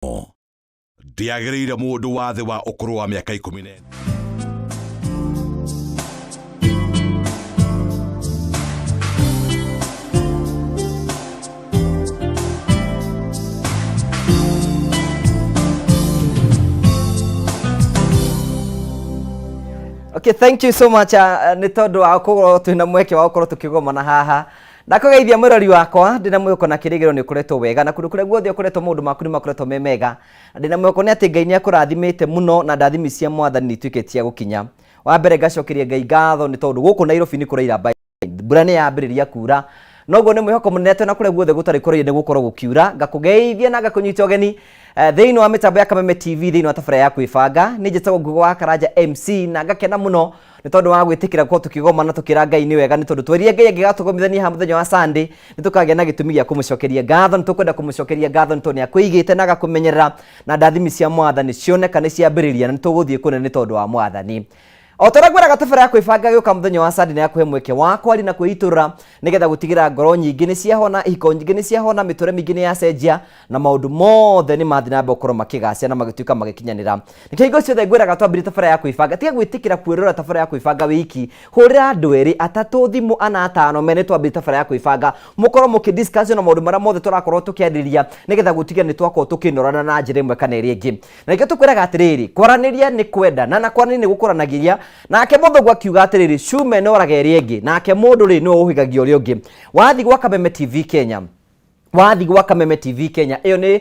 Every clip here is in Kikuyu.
Ndĩagĩrĩire mũndũ wa thĩ wa ũkũrũ wa mĩaka 14. Okay, thank you so much nĩ tondũ wa gũkorwo twĩna mweke wa gũkorwo tũkĩgomana haha. Ndakũgeithia mwĩrori wakwa, ndĩna mwĩhoko na kĩrĩgĩrĩro nĩ ũkoretwo wega na kũndũ kũrĩa guothe ũkoretwo maũndũ maku nĩ makoretwo me mega. Na ndĩna mwĩhoko nĩ atĩ Ngai nĩ akũrathimĩte mũno na ndathimi cia mwathani nĩ ituĩkĩte cia gũkinya. Wa mbere ngacokeria Ngai ngatho nĩ tondũ gũkũ Nairobi nĩ kũraira mbai mbura nĩ yambĩrĩria kura noguo nĩ mwĩhoko mũnene atĩ ona kũrĩa guothe gũtarĩ kũraire nĩ gũkorwo gũkiura. Ngakũgeithia na ngakũnyita ũgeni thĩinĩ wa mĩtambo ya Kameme TV thĩinĩ wa tabarĩra ya kwĩbanga. Nĩ njĩtagwo Ngugi wa Karanja MC na ngakena mũno nĩ tondũ wa gwĩtĩkĩra gũkorwo tũkĩgomana tũkĩra Ngai nĩ wega, nĩ tondũ twerire Ngai angĩgatũgomithania haha mũthenya wa Sunday nĩ tũkagĩa na gĩtũmi gĩa kũmũcokeria ngatho. Nĩ tũkwenda kũmũcokeria ngatho nĩ tondũ nĩ akũigĩte na agakũmenyerera, na ndathimi cia mwathani cioneka nĩ ciambĩrĩria na nĩ tũgũthiĩ kũnene nĩ tondũ wa mwathani. O ta ũrĩa ngwĩraga tabarĩra ya kwĩbanga gĩũka mũthenya wa Sunday nĩ yakũhe mweke wa kwaria na kwĩitũrũra nĩgetha gũtigĩra ngoro nyingĩ nĩ ciahona, ihiko nyingĩ nĩ ciahona, mĩtũrĩre mĩingĩ nĩ yacenjia na maũndũ mothe nĩ mathiĩ na mbere gũkorwo makĩgacĩra na magĩtuĩka magĩkinyanĩra. Nĩkĩo hingo ciothe ngwĩraga twambĩrĩrie tabarĩra ya kwĩbanga, tiga gwĩtĩkĩra kwĩrora tabarĩra ya kwĩbanga wiki, hũrĩra andũ erĩ, atatũ thimũ, ana, atano, mene twambĩrĩrie tabarĩra ya kwĩbanga, mũkorwo mũkĩ discuss na maũndũ marĩa mothe tũrakorwo tũkĩarĩrĩria nĩgetha gũtigĩrĩra nĩ twakorwo tũkĩnorana na njĩra ĩmwe kana ĩrĩa ĩngĩ. Na nĩkĩo tũkwĩraga atĩrĩrĩ, kwaranĩria nĩ kwendana na kwaranĩria nĩ gũkũranagĩria. Nake mũthũngũ akiuga atĩrĩrĩ, cuma ĩnoraga ĩrĩa ĩngĩ, nake mũndũ rĩ nĩwe ũhĩgagia ũrĩa ũngĩ. Wathiĩ gwa Kameme TV Kenya, wathiĩ gwa Kameme TV Kenya, ĩyo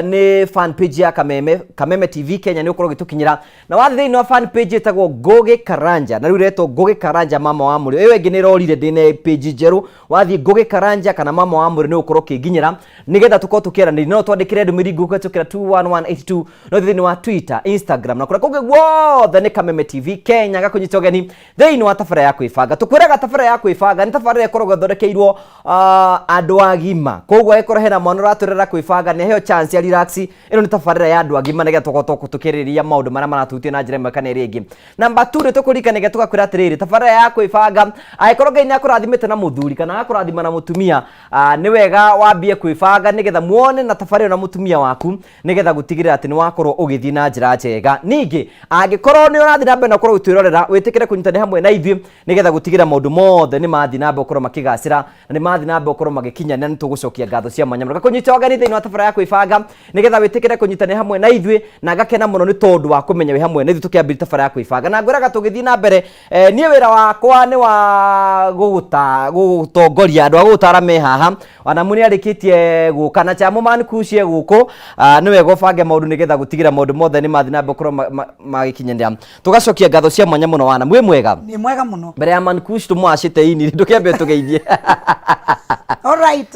nĩ fan page ya Kameme, Kameme TV Kenya nĩ ũkorwo ũgĩtũkinyĩra. Na wathiĩ thĩinĩ wa fan page ĩtagwo Ngũgĩ Karanja, na rĩu ĩretwo Ngũgĩ Karanja mama wa Mũrĩo. Ĩyo ĩngĩ nĩ ĩrorire, ndĩna page njerũ. Wathiĩ Ngũgĩ Karanja kana mama wa Mũrĩo nĩ ũgũkorwo ũkĩnginyĩra nĩgetha tũkorwo tũkĩaranĩria. No twandĩkĩre ndũmĩrĩri nguhĩ kũhĩtũkĩra 21182, no thĩinĩ wa Twitter, Instagram na kũrĩa kũngĩ guothe nĩ Kameme TV Kenya. Gakũnyita ũgeni thĩinĩ wa tabarĩra ya kwĩbanga. Tũkwĩraga tabarĩra ya kwĩbanga nĩ tabarĩra ĩkoragwo ĩthondekeirwo andũ agima, koguo angĩkorwo hena mwana ũratũrera kwĩbanga nĩ aheo chance ya relax. Ĩno nĩ tabarĩra ya andũ agima nĩgetha tũkorwo tũkĩarĩrĩria maũndũ marĩa maratũhutia na njĩra ĩmwe kana ĩrĩa ĩngĩ. Namba 2 nĩ tũkũririkanagia tũgakwĩra atĩrĩrĩ, tabarĩra ya kwĩbanga angĩkorwo Ngai nĩ akũrathimĩte na mũthuri kana agakũrathima na mũtumia, nĩ wega wambie kwĩbanga nĩgetha muone na tabarĩra ĩyo na mũtumia waku nĩgetha gũtigĩrĩra atĩ nĩ wakorwo ũgĩthiĩ na njĩra njega. Ningĩ angĩkorwo nĩ ũrathiĩ na mbere na ũkorwo ũgĩtwĩrorera, wĩtĩkĩre kũnyitanĩra hamwe na ithuĩ nĩgetha gũtigĩrĩra maũndũ mothe nĩ mathiĩ na mbere gũkorwo makĩgacĩra na nĩ mathiĩ na mbere gũkorwo magĩkinyanĩra. Nĩ tũgũcokia ngatho cia mwanya mũno. Ngakũnyita ũgeni thĩinĩ wa tabarĩra ya kwĩbanga nĩgetha wĩtĩkĩre kũnyitanĩra hamwe na ithuĩ, na ngakena mũno nĩ tondũ wa kũmenya wĩ hamwe na ithuĩ tũkĩambĩrĩria tabarĩra ya kwĩbanga. Na ngwĩraga tũgĩthiĩ na mbere, niĩ wĩra wakwa nĩ wa gũgũtongoria, andũ a gũgũtara me haha. Wanamu nĩ arĩkĩtie gũka na Chamo Man Kush e gũkũ. Nĩ wega ũbange maũndũ nĩgetha gũtigĩrĩra maũndũ mothe nĩ mathiĩ na mbere gũkorwo magĩkinyanĩra. Tũgacokia ngatho cia mwanya mũno Wanamu, wĩ mwega? Nĩ mwega mũno. Mbere ya Man Kush tũmwacĩte ini, ndũkĩambe tũgeithie. Alright,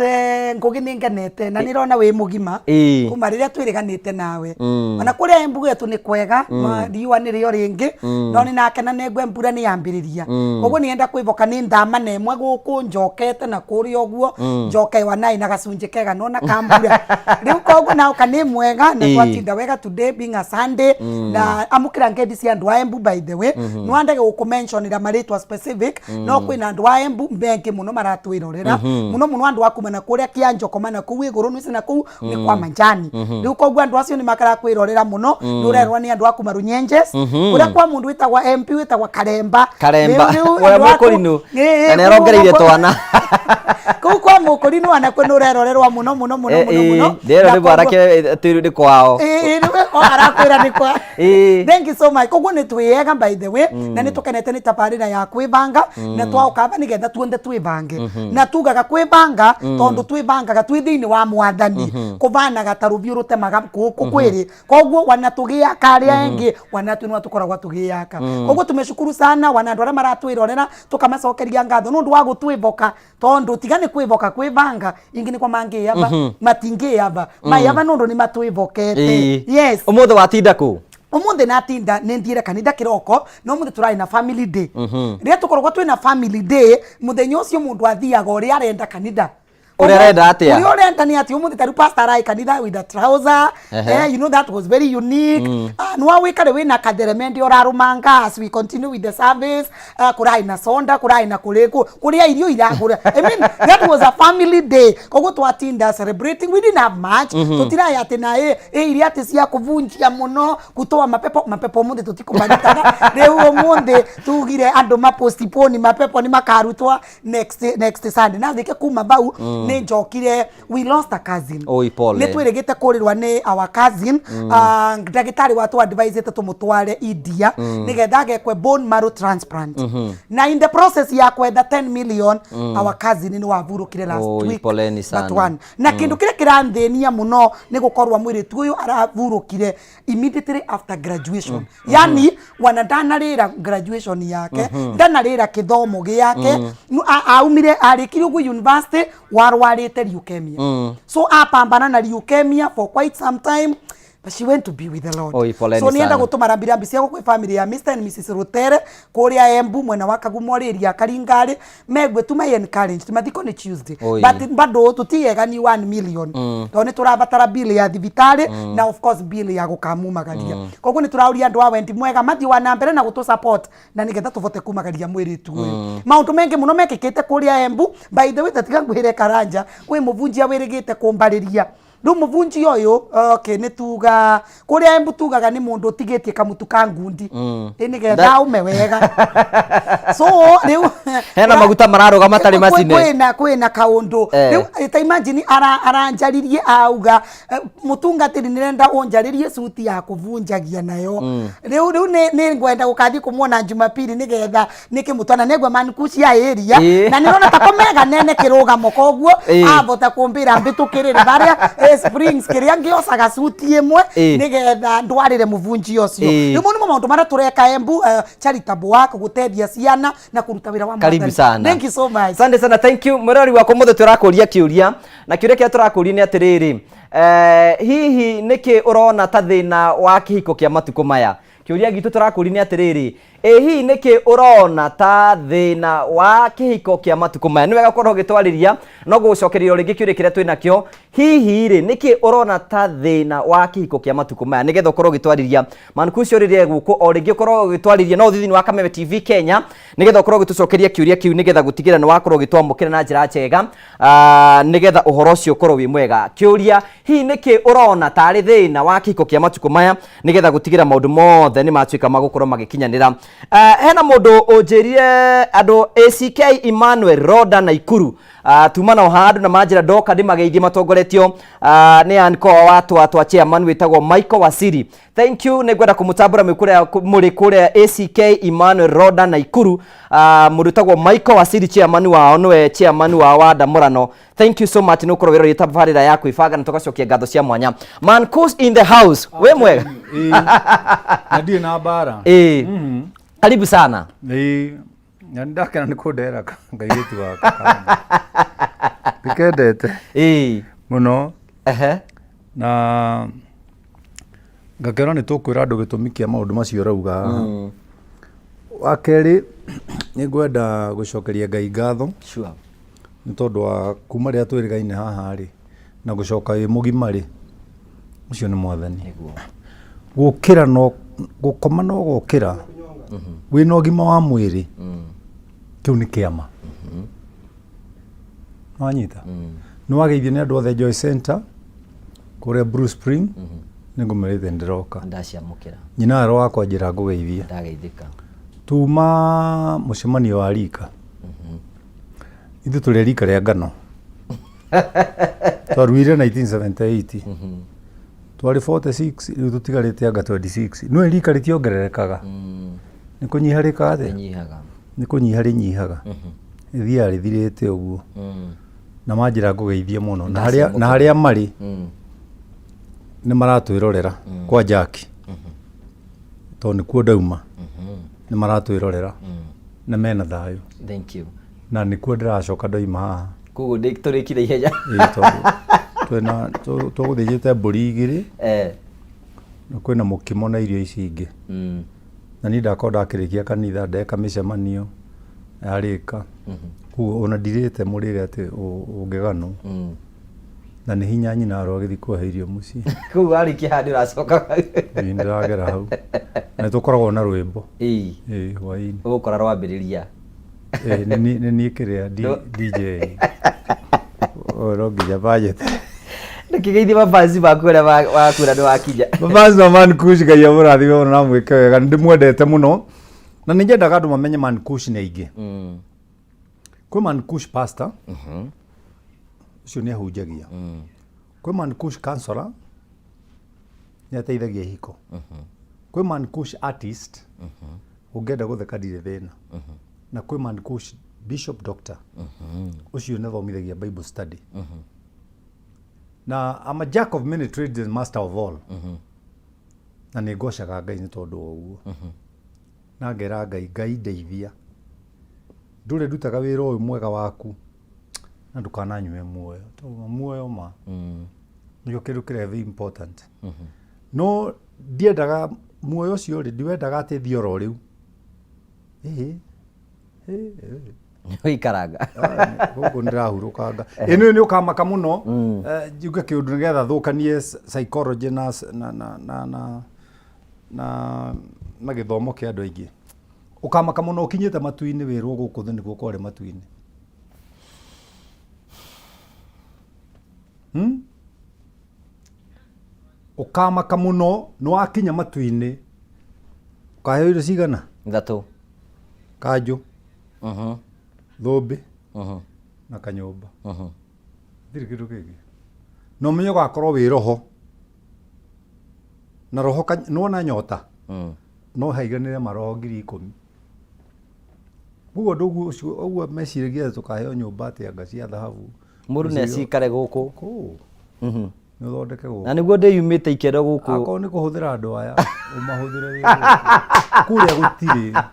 Ngũgĩ nĩ ngenete na nĩ ndĩrona wĩ mũgima kuma rĩrĩa twĩrĩganĩte nawe. Ona kũrĩa Embu gwetũ nĩ kwega, riũa nĩ rĩo rĩngĩ, no nĩ nakena nĩ ngwe mbura nĩ yambĩrĩria. Koguo nĩ enda kwĩvoka nĩ ndama na ĩmwe gũkũ njokete na kũrĩa ũguo, njoke wanaĩ na gacunjĩ kega nona ka mbura. Rĩu koguo naoka nĩ mwega na twatinda wega today being a Sunday na amũkĩra ngethi cia andũ a Embu by the way. No ndege gũkũ mentionĩra marĩtwa specific, no kwĩna andũ a Embu mengĩ mũno maratwĩrorera. Mũno mũno andũ a kuma na kũrĩa Kĩanjokoma na kũu igũrũ nĩci na kũu nĩ kwa Manjani. Rĩu koguo andũ acio nĩ makara kwĩrorera mũno, nĩ ũrerwo nĩ andũ a kuma Runyenjes, kũrĩa kwa mũndũ wĩtagwo MP wĩtagwo Karemba. Karemba. Rĩu Ũrĩa andũ a kũu- mũkũrinũ. Ĩĩ, Na nĩ arongereire kũu- twana. Kũu kwa mũkũrinũ onakuo nĩ ũrerorerwo mũno mũno mũno mũno mũno. Ndĩrerwo Na nĩ mwanake atĩ nĩ kwao. Ĩĩ, rĩu o arakwĩra nĩ kwa. Thank you so much. Koguo nĩ twĩega by the way, na nĩ tũkenete nĩ tabarĩra ya kwĩbanga, na twaũka aba nĩgetha tuothe twĩbange. Na tugaga kwĩbanga tondũ twĩbangaga twĩ thĩinĩ wa mwathani. Kũbanaga ta rũbiũ rũtemaga gũkũ kwĩrĩ. Koguo wana tũgĩaka arĩa angĩ, wana twĩ nĩwa tũkoragwo tũgĩaka. Koguo tumeshukuru sana wana andũ arĩa maratwĩrorera, tũkamacokeria ngatho nĩ ũndũ wa gũtwĩvoka, tondũ tiga nĩ kwĩvoka kwĩbanga ingĩ nĩkwa mangĩyaba, matingĩyaba, mayaba nĩ ũndũ nĩ matwĩvokete. Yes. Ũmũthĩ watinda kũ? Ũmũthĩ natinda nĩ thiĩre kanitha kĩroko, no ũmũthĩ tũrarĩ na family day. Rĩrĩa tũkoragwo twĩna family day, mũthenya ũcio mũndũ athiaga ũrĩa arenda kanitha. Ũrĩa arenda atĩa? Ũrĩa ũrenda nĩ atĩ ũmũthĩ ta rĩu pastor arai kanitha with a trouser. You know that was very unique. Ah, nĩ wawĩkare wĩna katheremende ũrarũmanga as we continue with the service. Kũrarĩ na soda, kũrarĩ na kũrĩkũ kũrĩa irio iragũra. I mean, that was a family day. Koguo twatinda celebrating. We didn't have much. Tũtirarĩ atĩ na ĩ iria atĩ cia kũvunjia mũno, kutoa mapepo mapepo. Ũmũthĩ tũtikũmarutaga. Rĩu ũmũthĩ tugire andũ mapostpone mapepo, nĩ makarutwo next Sunday. Na thike kuma bau nĩ njokire, we lost a cousin. Oi, pole. Nĩ twĩrĩgĩte kũrĩrwa nĩ our cousin. Ndagĩtarĩ watũ advisĩte tũmũtware India nĩgetha agekwe bone marrow transplant, na in the process ya kwetha 10 million, our cousin nĩ wavurũkire last Oi, week poleni sana. but one. Na kĩndũ kĩrĩa kĩranthĩnia mũno nĩ gũkorwo mwĩrĩtu ũyũ aravurũkire immediately after graduation, yani wana ndanarĩra graduation yake, ndanarĩra kĩthomo gĩake. Aumire arĩkirie ũguo university warwarĩte leukemia, so apambana na leukemia for quite some time, but she went to be with the Lord. Oi, poleni So nienda sana. gũtũma rambirambi ciakwa kwĩ family ya Mr and Mrs Rutere kũrĩa Embu, mwena wa Kagumo rĩria Karingarĩ, megue tu mai encouraged. Mathiko nĩ Tuesday. Oi. But bado tũtiega ni 1 million, tondũ nĩ tũrabatara bill ya thibitarĩ na of course bill ya gũkamumagaria. Koguo nĩ tũrauria andũ a wendi mwega mathiĩ wa na mbere na gũtũ support na nĩgetha tũvote kumagaria mwĩrĩtu ũyũ. Maũndũ maingĩ mũno mekĩkĩte kũrĩa Embu. By the way, tatiga ngwĩre Karanja, kwĩ mũvunjia wĩrĩgĩte kũmbarĩria. Rĩu mũvunjia ũyũ, okay, nĩ tuga kũrĩa Embu tugaga nĩ mũndũ ũtigĩtie kamũtu ka ngundi ĩ nĩgetha aume wega. So rĩu Hena maguta mararũga matarĩ macine. Kwĩna kaũndũ. Rĩu ta imagine aranjaririe auga, "Mũtungatĩri, nĩrenda ũnjarĩrie suti ya kũvunjagia nayo." Rĩu nĩ ngwenda gũkathiĩ kũmuona Jumapili nĩgetha nĩkĩmũtwana nĩngwe mankucia area. Na nĩrona ta kũmega nene kĩrũgamo, koguo avota kũmbĩra mbĩtũkĩrĩre barĩa Springs kĩrĩa ngĩocaga suti ĩmwe nĩgetha ndwarĩre mũvunjia ũcio. Rĩu mau nĩmo maũndũ marĩa tũreka Embu, charitable work, gũteithia ciana na kũruta wĩra wa Karibu Mwathani. sana. Thank you so much. Asante sana, thank you. Mwĩrori wakwa, mũthĩ tũrakũria kĩũria, na kĩũria kĩrĩa tũrakũria nĩ atĩrĩrĩ, hihi nĩkĩ ũrona ta thĩna wa kĩhiko kĩa matukũ maya? Kĩũria gitũ tũrakũria nĩ atĩrĩrĩ, ĩ hihi nĩkĩ ũrona ta thĩna wa kĩhiko kĩa matukũ maya? Nĩ wega gũkorwo ũgĩtwarĩria, no gũgũcokeria o rĩngĩ kĩũria kĩrĩa twĩnakĩo, hihi rĩ nĩkĩ ũrona ta thĩna wa kĩhiko kĩa matukũ maya? Nĩgetha ũkorwo ũgĩtwarĩria mankucio rĩrĩa gũkũ o rĩngĩ, ũkorwo ũgĩtwarĩria no ũthiĩ thĩinĩ wa Kameme TV Kenya nĩgetha ũkorwo ũgĩtũcokeria kĩũria kĩu, nĩgetha gũtigĩra nĩ wakorwo ũgĩtwamũkĩra na njĩra njega, nĩgetha ũhoro ũcio ũkorwo wĩ mwega. Kĩũria, hihi nĩkĩ ũrona tarĩ thĩna wa kĩhiko kĩa matukũ maya, nĩgetha gũtigĩra maũndũ mothe nĩ matuĩka ma gũkorwo magĩkinyanĩra. Hena mũndũ ũnjĩrire andũ ACK Emmanuel Roda Naikuru, tuma nao haha andũ na manjĩra ndoka ndĩmageithie, matongoretio nĩ anko wa twa chairman wĩtagwo Michael Wasiri. Thank you, nĩ ngwenda kũmũtambũra mwĩ kũrĩa mũrĩ kũrĩa ACK Emmanuel Roda Naikuru, mũndũ wĩtagwo Michael Wasiri, chairman wao, nĩwe chairman wao wa Ndamũrano. Thank you so much nĩ ũkorwo wĩrorie tabarĩra ya kwĩbanga, na tũgacokia ngatho cia mwanya. Man Coast in the house, wĩ mwega? Ĩĩ. Na ndirĩ na mbara. Ĩĩ, karibu sana. Ĩĩ. Na nĩndakena nĩ kũndehera kairĩtu gaka. Ndikendete mũno. Na ngakĩona nĩ tũkwĩra andũ gĩtũmi kĩa maũndũ macio ũrauga haha. Wa kerĩ, nĩ ngwenda gũcokeria Ngai ngatho nĩ tondũ wa kuma rĩrĩa twĩrĩgaine haha rĩ, na gũcoka wĩ mũgima rĩ, ũcio nĩ Mwathani. Gũkĩra no gũkoma no gũkĩra wĩna ũgima wa mwĩrĩ, kĩu nĩ kĩama. Wanyita nĩ wageithio nĩ andũ othe Joy Center kũrĩa Blue Spring, nĩ ngũmerĩte ndĩroka. Ndaciamũkĩra. Nyina werũ wakwa njĩra ngũgeithie. Ndageithĩka. Tuma mũcemanio wa rika, ithuĩ tũrĩ rika rĩa ngano, twaruire 1978, twarĩ 46, rĩu tũtigarĩte anga 26. Nĩũĩ rika rĩtiongererekaga, nĩ kũnyiha rĩkaga atĩa? Nyihaga. Nĩ kũnyiha rĩnyihaga, rĩthiaga rĩthirĩte ũguo. Na manjĩra ngũgeithie mũno na harĩa marĩ nĩ maratwĩrorera kwa Jaki, tondũ nĩkuo ndauma, nĩ maratwĩrorera na mena thayũ. Thank you. Na nĩkuo ndĩracoka ndoima haha. Koguo tũrĩkire ihenya. Ĩĩ, tondũ twĩna tũgũthĩnjĩte mbũri igĩrĩ na kwĩna mũkimo na irio ici ingĩ. Na niĩ ndakorwo ndakĩrĩkia kanitha, ndeka mĩcemanio yarĩka. Koguo ona ndirĩte mũrĩre atĩ ũngĩganwo. Na nĩ hinya nyina aro agĩthiĩ kũhe irio mũciĩ. Koguo warĩkia haha ndũracoka. Ĩĩ ndĩragera hau. Na nĩtũkoragwo na rwĩmbo. Ĩĩ. Ĩĩ hwaĩ-inĩ. Ũgũkora rwambĩrĩria. Ĩĩ nĩ niĩ kĩrĩa DJ. Ũyũ no nginya banjete. Ndũkĩgeithie mabanzi maku arĩa wakwĩra nĩ wakinya. Mabanzi ma Man Kush Ngai amũrathime mũno na amwĩke wega. Nĩ ndĩmwendete mũno. Na nĩ nyendaga andũ mamenye Man Kush nĩ aingĩ. Kwĩ Man Kush pastor. Ũcio nĩ ahunjagia. Kwĩ Man Kush counselor nĩ ateithagia ihiko. Kwĩ Man Kush artist ũngĩenda gũtheka ndirĩ thĩna. Na kwĩ Man Kush bishop doctor ũcio nĩ athomithagia Bible study. Na I'm a jack of many trades and master of all. Na nĩ ngocaga Ngai nĩ tondũ wa ũguo. Na ngera Ngai, Ngai ndeithia. Ndũrĩ ndutaga wĩra ũyũ mwega waku na ndũkananyue muoyo. Tondũ muoyo ma nĩkĩo kĩndũ kĩrĩa very important. No ndiendaga muoyo ũcio rĩ, ndiwendaga atĩ thiĩ oro rĩu. Ĩhĩ, Ũikaranga. Gũkũ ndĩrahurũkanga. Ĩ nĩ ũkamaka mũno njuge kĩũndũ nĩgetha thũkanie psychology na na na na na na na gĩthomo kĩa andũ aingĩ. Ũkamaka mũno ũkinyĩte matu-inĩ wĩrwo gũkũ thĩ nĩkuo kwarĩ matu-inĩ. Ũkamaka mũno nĩ wakinya matu-inĩ ũkaheo irio cigana? Ithatũ. Kanjũ, thũmbĩ na kanyũmba. Gũtirĩ kĩndũ kĩngĩ. Na ũmenye ũgakorwo wĩ roho. Na roho nĩwona nyota? No haiganĩre maroho 10,000. Koguo ũndũ ũcio ũguo meciragia atĩ tũkaheo nyũmba atĩ anga cia thahabu. Mũndũ nĩ acikare gũkũ. Kũũ. Nĩ ũthondeke gũkũ. Na nĩguo ndĩyumĩte ikĩro gũkũ. Akorwo nĩ kũhũthĩra andũ aya, ũmahũthĩre wĩ gũkũ. Kũrĩa gũtirĩ.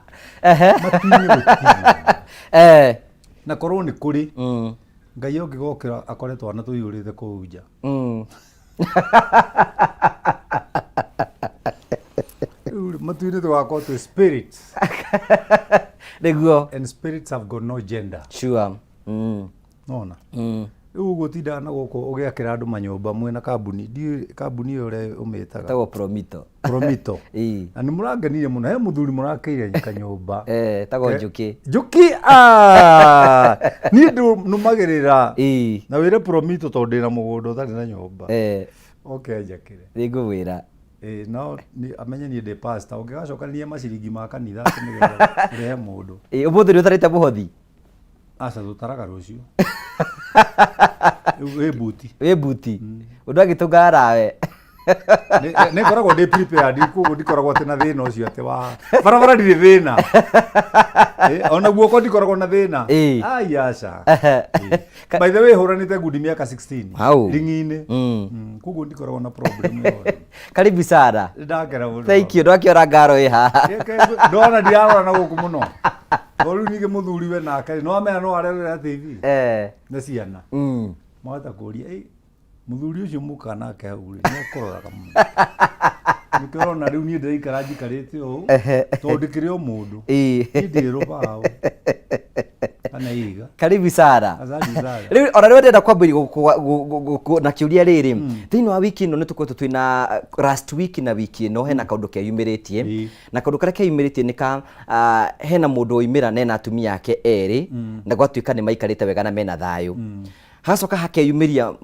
Matu-inĩ gũtirĩ. Na korwo nĩ kũrĩ, Ngai ũngĩgokĩra akore twana tũiyũrĩte kũu nja. Rĩu matu-inĩ tũgakorwo twĩ spirits. Nĩguo. And spirits have got no gender. Sure. Nona. Rĩu ũguo ũtindaga na gũkũ ũgĩakĩra andũ manyũmba mwĩna kambuni, ndiũĩ kambuni ĩyo ũrĩa ũmĩtaga. Ĩtagwo Promito. Promito. Ĩĩ. Na nĩ mũrangenirie mũno, he mũthuri mũrakĩire kanyũmba. Eh, ĩtagwo Njũkĩ. Njũkĩ, ah! Niĩ nũmagĩrĩra. Ĩĩ. Na wĩre Promito tondũ ndĩna mũgũnda ũtarĩ na nyũmba. Eh. Oke anjakĩre. Nĩngũmwĩra. Ĩĩ, no amenye niĩ ndĩ pastor, ũngĩgacokanĩria maciringi ma kanitha atĩ nĩgetha ũrehe mũndũ. Ĩĩ, ũmũthĩ nĩ ũtarĩte mũhothi? Aca tũtaraga rũciũ. Rĩu wĩ buti. Wĩ buti. Ũndũ agĩtũngana nawe. Nĩ ngoragwo ndĩ prepared koguo ndikoragwo atĩ na thĩna ũcio atĩ wa barabara ndirĩ thĩna. Ona guoko ndikoragwo na thĩna. Ai aca. By the way hũranĩte ngundi mĩaka 16. Hau. Ring'i-inĩ. Koguo ndikoragwo na problem ĩyo. Karibu sana. Ndakena mũno. Thank you. Ndwakĩona ngaro ĩ haha. Ndona ndirarora na gũkũ mũno. To rĩu ningĩ mũthuri we nake no amenya no arerorera TV. Na ciana. Mahota kũria, "Ĩ, mũthuri ũcio mũka nake hau rĩ, nĩ akũroraga mũno." Nĩkĩo ũrona rĩu niĩ ndĩraikara njikarĩte ũũ, tondũ ndĩkĩrĩ o mũndũ. Niĩ ndirĩ rũbaũ kana ihiga. Karibu sana. Asante sana. Rĩu ona rĩu ndĩrenda kwambĩrĩria na kĩũria rĩrĩ. Thĩinĩ wa wiki ĩno nĩ tũkoretwo twĩna last week na wiki ĩno hena kaũndũ keyumĩrĩtie. Na kaũndũ karĩa keyumĩrĩtie nĩ ka hena mũndũ woimĩra na ena atumia ake erĩ na gwatuĩka nĩ maikarĩte wega na mena thayũ. Hagacoka hakeyumĩria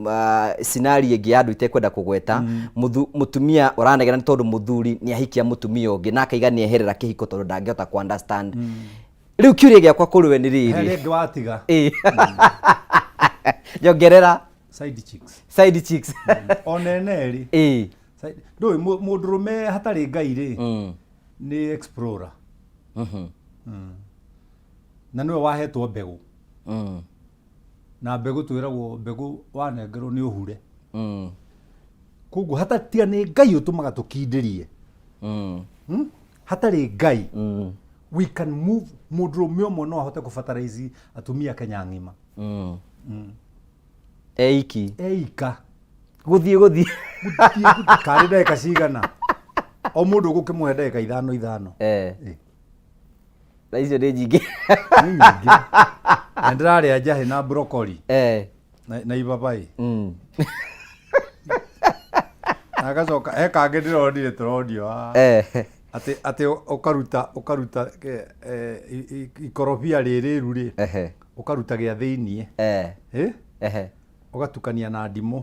scenario ĩngĩ ya andũ itekwenda kũgweta, mũtumia ũranegena nĩ tondũ mũthuri nĩ ahikia mũtumia ũngĩ na akaiga nĩ eherera kĩhiko tondũ ndangĩhota kũ understand. Rĩu kĩũria gĩakwa kũrĩ we nĩ rĩrĩ. Harĩa ĩngĩ watiga. Ĩĩ. Nyongerera. Side chicks. Side chicks. Ona ene erĩ. Ĩĩ. Ndũĩ mũndũrũme hatarĩ Ngai rĩ, nĩ explorer. Na nĩwe wahetwo mbegũ. Na mbegũ twĩragwo mbegũ wanengerwo nĩ ũhure. Koguo hatatia nĩ Ngai ũtũmaga tũkindĩrie. Hatarĩ Ngai, we can move, mũndũrũme ũmwe no ahote kũbatarize atumia Kenya ng'ima. Eiki. Eika. Gũthiĩ gũthiĩ. Gũthiĩ gũthiĩ. Karĩ ndagĩka cigana? O mũndũ ũgũkĩmũhe ndagĩka ithano ithano. Na icio nĩ nyingĩ. Nĩ nyingĩ. Na ndĩrarĩa njahĩ na broccoli na ibabaĩ. Na agacoka he kangĩ ndĩronire tũronio haha. Atĩ ũkaruta ikorobia rĩrĩ rĩ, ũkaruta gĩa thĩiniĩ. Ĩ? Ũgatukania na ndimũ,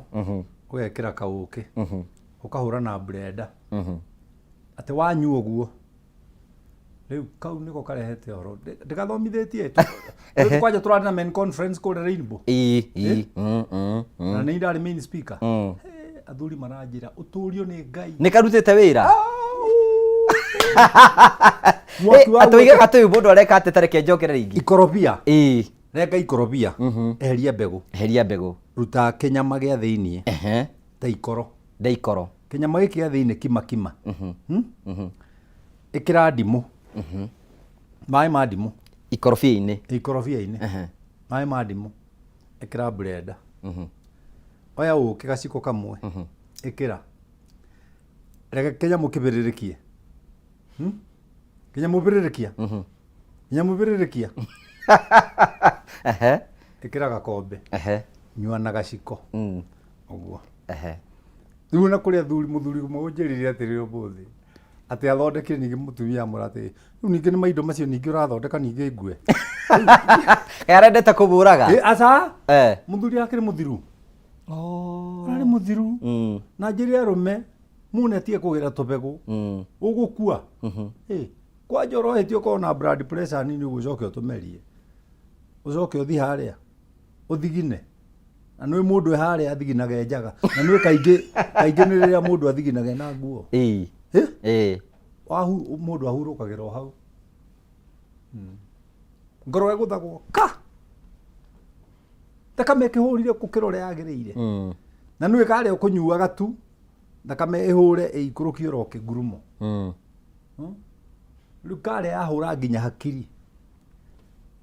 ũgekĩra kaũkĩ, ũkahũra na blender. Atĩ wanyua ũguo, rĩu kau nĩko karehete ũhoro. Ndĩgathomithĩtie. Rĩu kwanja tũrarĩ na men conference kũrĩa Rainbow. Ii, Ĩ? ii. Na nĩ ndarĩ main speaker. Athuri maranjĩra ũtũrio nĩ Ngai. Nĩ karutĩte wĩra. Mwaki wa Atĩ ũigaga atĩ ũyũ mũndũ areka atĩ tareke njokere rĩngĩ. Ikorobia. Ii. Renga ikorobia. Eheria mbegũ. Eheria mbegũ. Ruta kĩnyama gĩa thĩiniĩ. Ta ikoro. Nda ikoro. Kĩnyama gĩkĩ gĩa thĩiniĩ kima kima. Ĩkĩra ndimũ. Maĩ ma ndimũ. Ikorobia-inĩ. Ikorobia-inĩ. Maĩ ma ndimũ. Ĩkĩra blender. Oya ũkĩ gaciko kamwe. Ĩkĩra. Reke kĩnyamũ kĩbĩrĩrĩkie. Kĩnyamũ bĩrĩrĩkia. Kĩnyamũ bĩrĩrĩkia. Ĩkĩra gakombe. Nyua na gaciko. Ũguo. Rĩu ona kũrĩ athuri, mũthuri ũmwe ũnjĩrire atĩrĩrĩ ũmũthĩ, atĩ athondekire ningĩ mũtumia amwĩra atĩrĩ, rĩu ningĩ nĩ maindo macio ningĩ ũrathondeka ningĩ ngue. Kaĩ arendete kũmũraga? Ĩ, aca. Mũthuri akĩrĩ mũthiru. Ararĩ mũthiru. Na njĩre arũme, mũne atige kũgĩra tũbegũ. Ũgũkua. Ĩ, kwanja ũrohĩtie ũkorwo na blood pressure nini ũguo ũcoke ũtũmerie. Ũcoke ũthiĩ harĩa, ũthigine. Na nĩ mũndũ e harĩa athiginaga e njaga. Na nĩ kaingĩ, kaingĩ nĩ rĩrĩa mũndũ athiginaga ena nguo. Ĩ? Mũndũ ahurũkagĩra o hau. Ngoro ĩgũthagwo ka. Thakame ĩkĩhũrire gũkĩra ũrĩa yagĩrĩire. Na nĩ karĩa ũkũnyuaga tu, thakame ĩhũre ĩikũrũkie oro kĩngurumo. Rĩu karĩa yahũra nginya hakiri.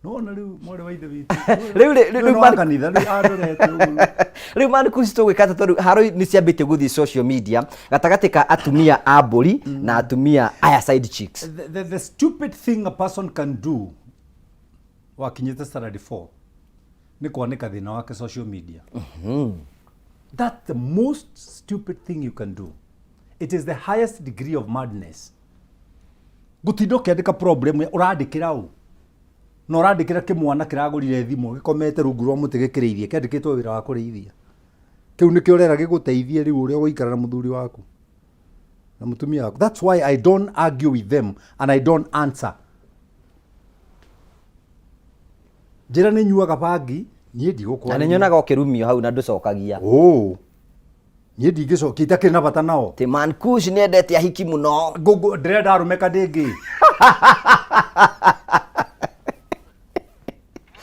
Nĩwona rĩu mwarĩ wa ithe witũ. Rĩu rĩ- rĩu Rĩu man- kanitha rĩu andorete ũguo. Rĩu man kuci tũgwĩka atĩa tondũ haro nĩ ciambĩtie gũthiĩ social media gatagatĩ ka atumia a mbũri na atumia aya side chicks. The stupid thing a person can do wakinyĩte standard 4 nĩ kwanĩka thĩna wake social media. That's the most stupid thing you can do. It is the highest degree of madness. Gũtinda ũkĩandĩka problem ũrandĩkĩra ũ? Na ũrandĩkĩra kĩmwana kĩragũrire thimũ gĩkomete rungu rwa mũtĩ gĩkĩrĩithia, kĩandĩkĩtwo wĩra wa kũrĩithia. Kĩu nĩkĩo ũrera gĩgũteithie rĩu ũrĩa ũgũikara na mũthuri waku na mũtumia waku. That's why I don't argue with them and I don't answer. Njĩra nĩ nyuaga bangi, niĩ ndigũkwaria. Na nĩ nyonaga ũkĩrumio hau na ndũcokagia. Oh. Niĩ ndingĩcokia, itakĩrĩ na bata nao. Atĩ Man Kush nĩ endete ahiki mũno. Ngũngũ, ndĩrenda arũme kandĩngĩ.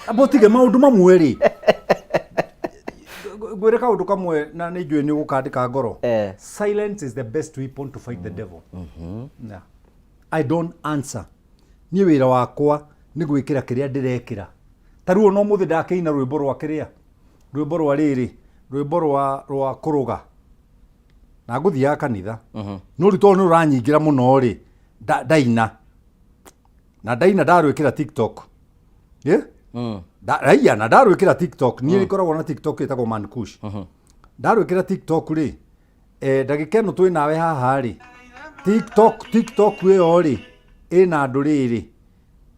Amba ũtige maũndũ mamwe rĩ. Ngwĩre kaũndũ kamwe na nĩ njũĩ nĩ ũgũkandĩka ngoro. Silence is the best weapon to fight the devil. Yeah. I don't answer. Niĩ wĩra wakwa nĩ gwĩkĩra kĩrĩa ndĩrekĩra. Ta rĩu ona ũmũthĩ ndakĩina rwĩmbo rwa kĩrĩa, rwĩmbo rwa rĩrĩ, rwĩmbo rwa kũrũga. Na ngũthiaga kanitha. No rĩu tondũ nĩ rũranyingĩra mũno rĩ, ndaina. Na ndaina ndarwĩkĩra TikTok. Ĩ? Raiya, na ndarwĩkĩra TikTok. Niĩ ngoragwo na TikTok ĩtagwo Man Kush. Ndarwĩkĩra TikTok rĩ, ndagĩka ĩno twĩ nawe haha rĩ, TikTok ĩyo rĩ, ĩna andũ rĩrĩ,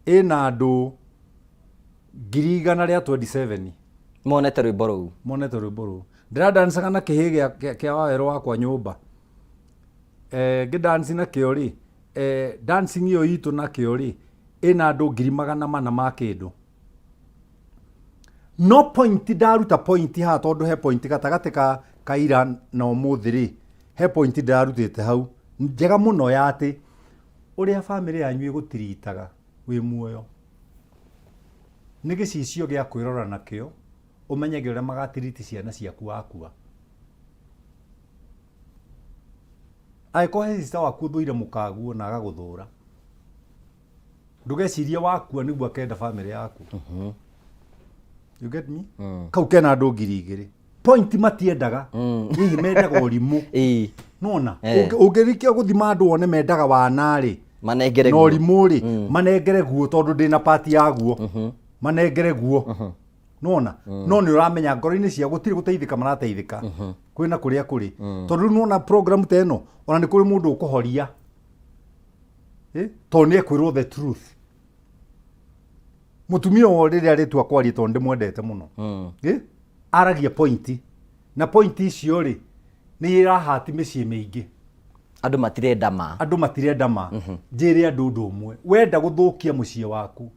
ĩna andũ ngiri igana rĩa 27. Monete rwĩmbo rũu. Monete rwĩmbo rũu. Ndĩradancaga na kĩhĩ kĩa wawerũ wakwa nyũmba. Ngĩdanci nakĩo rĩ, dancing ĩyo itũ nakĩo rĩ, ĩna andũ ngiri magana mana ma kĩndũ. No point ndaruta point haha tondũ he point gatagatĩ ka ira na ũmũthĩ rĩ, he point ndĩrarutĩte hau njega mũno ya atĩ ũrĩa bamĩrĩ yanyu ĩgũtiritaga wĩ muoyo nĩ gĩcicio gĩa kwĩrora nakĩo ũmenyage ũrĩa magatiriti ciana ciaku wakua. Angĩkorwo he sister waku ũthũire mũkaguo na agagũthũra, ndũgecirie wakua nĩguo akenda bamĩrĩ yaku. You get me? Kau kena andũ ngiri igĩrĩ. Point matiendaga. Hihi mendaga ũrimũ. Nona, ũngĩrikia gũthima andũ wone mendaga wana rĩ, Manengere na guo. Ũrimũ rĩ, manengere guo, tondũ ndĩna pati yaguo, manengere guo. Nona no nĩ ũramenya ngoro-inĩ cia gũtirĩ gũteithĩka, marateithĩka kwĩna kũrĩa kũrĩ, tondũ rĩu nona program ta ĩno, ona nĩ kũrĩ mũndũ ũkũhoria. Eh, tondũ nĩ ekwĩrwo the truth. Mũtumia ũyũ rĩrĩa arĩtua kwaria, tondũ ndĩmwendete mũno. Eh, aragia point, na point icio rĩ, nĩ irahati mĩciĩ mĩingĩ. Andũ matirenda ma. Andũ matirenda ma. Njĩre andũ ũndũ ũmwe: wenda gũthũkia mũciĩ waku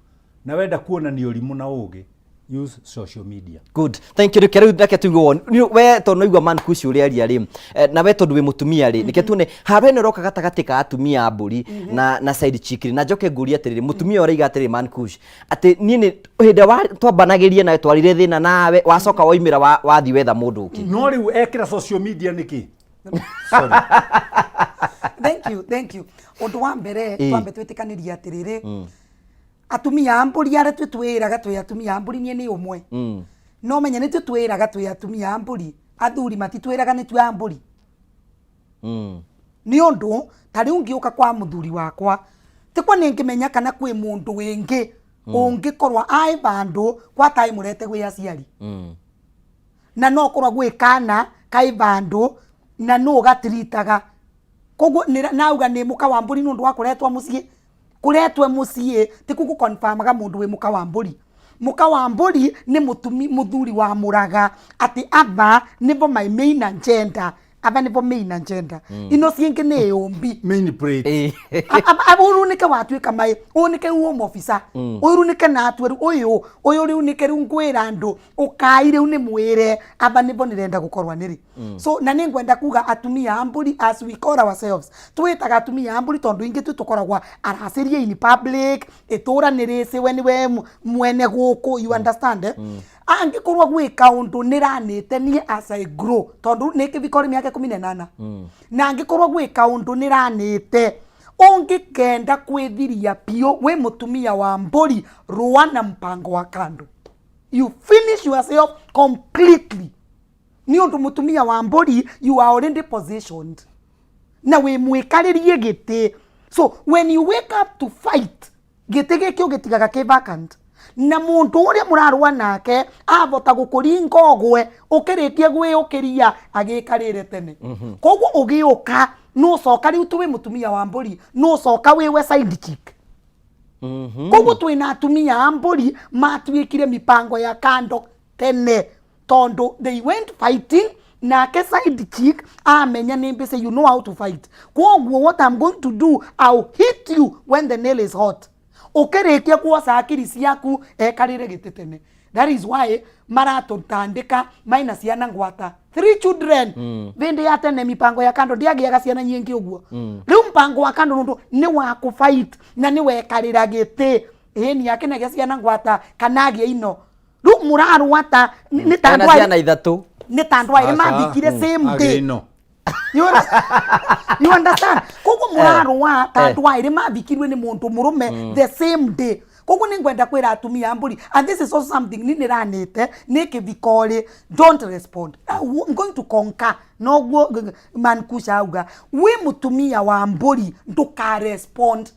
na wenda kuonania ũrimũ na ũgĩ, use social media. Good, thank you. Reke rĩu, reke tuigue woni. We tondũ naigua man kuci ũrĩa aria rĩ, na we tondũ wĩ mũtumia rĩ, reke tuone haro ĩno ĩroka gatagatĩ ka atumia a mbũri na side chick rĩ. Na njoke ngũrie atĩrĩrĩ, mũtumia ũraiga atĩrĩrĩ, man kush, atĩ niĩ nĩ hĩndĩ ĩrĩa twambanagĩria nawe, twarire thĩna nawe, wacoka woimĩra wathiĩ wetha mũndũ ũngĩ. No rĩu ekĩra social media nĩkĩ? Sorry. Thank you, thank you. Ũndũ wa mbere, twambe twĩtĩkanĩrie atĩrĩrĩ, atumia a mbũri arĩa twĩtwĩraga twĩ atumia a mbũri, niĩ nĩ ũmwe, no menye nĩ twĩtwĩraga twĩ atumia a mbũri, athuri matitwĩraga nĩ twĩ a mbũri. Nĩ ũndũ ta rĩu ngĩũka kwa mũthuri wakwa, tikwa nĩ ngĩmenya kana kwĩ mũndũ wĩngĩ ũngĩkorwo ai vandũ kwa taĩ mũrete gwĩ aciari, na no korwo gwĩ kana kai vandũ na nũ gatiritaga. Koguo nauga nĩ mũka wa mbũri nĩ ũndũ wa kũretwo mũciĩ. Kũretwe mũciĩ ti kũ confirmaga mũndũ wĩ mũka wa mbũri. Mũka wa mbũri nĩ mũtumi mũthuri wa mũraga atĩ ava nĩvo my main agenda, ava nĩvo main agenda, ino ciĩngĩ nĩ yũmbi. Main plate. Ũyũ nĩke watuĩka mai, ũyũ nĩke home officer, ũyũ nĩke natue rĩu, ũyũ rĩu nĩke rĩu ngwĩra andũ ũkai rĩu nĩ mwĩre ava nĩvo nĩrenda gũkorwo nĩrĩ. So na nĩ ngwenda kuga atumia a mbũri, as we call ourselves, twĩtaga atumia a mbũri tondũ ingĩ tu tũkoragwo aracĩria in public, ĩtũra nĩ rĩcĩ we nĩwe mwene gũkũ, you understand, eh? Angĩkorwo gwĩ kaũndũ nĩranĩte niĩ as I grow, tondũ nĩ kĩbiko rĩ mĩaka 18, na angĩkorwo gwĩ kaũndũ nĩranĩte, ũngĩkenda kwĩthiria biũ wĩ mũtumia wa mbũri, rũa na mpango wa kando, you finish yourself completely, nĩ ũndũ mũtumia wa mbũri, you are already positioned na wĩ mwĩkarĩrie gĩtĩ. So when you wake up to fight, gĩtĩ gĩkĩ ũgĩtigaga kĩ vacant, na mũndũ ũrĩa mũrarũa nake avota gũkũringa ũgwe, ũkĩrĩkia gwĩũkĩria agĩkarĩre tene. Koguo ũgĩũka nũcoka rĩu tu wĩ mũtumia wa mbũri, nũcoka wĩwe side chick. Koguo twĩna atumia a mbũri matuĩkire mipango ya kando tene, tondu they went fighting nake side chick amenya nĩ mbĩce, you know how to fight, koguo what I'm going to do, I'll hit you when the nail is hot. Ũkĩrĩkia kuoca akiri ciaku, ekarĩre gĩtĩ tene. That is why maratũtandĩka maina ciana ngwata three children. Vĩndĩ ya tene mipango ya kando ndiagĩaga ciana nyingĩ ũguo. Rĩu mpango wa kando nũndũ nĩ wa kũfight na nĩ wekarĩra gĩtĩ, ĩni akĩnagĩa ciana ngwata kana agĩa ino. Rĩu mũrarũa ta nĩ ta Ena andũ ciana ithatũ. Nĩ ta andũ erĩ mathikire same day. Agĩino. You understand? Koguo mũrarũa ta andũ erĩ mathikirwe nĩ mũndũ mũrũme the same day. Koguo nĩ ngwenda kwĩra atumia a mbũri, and this is also something ni nĩranĩte nĩ kĩthiko rĩ, don't respond. I'm going to conquer noguo man kusha auga, wĩ mũtumia wa mbũri, ndũka respond.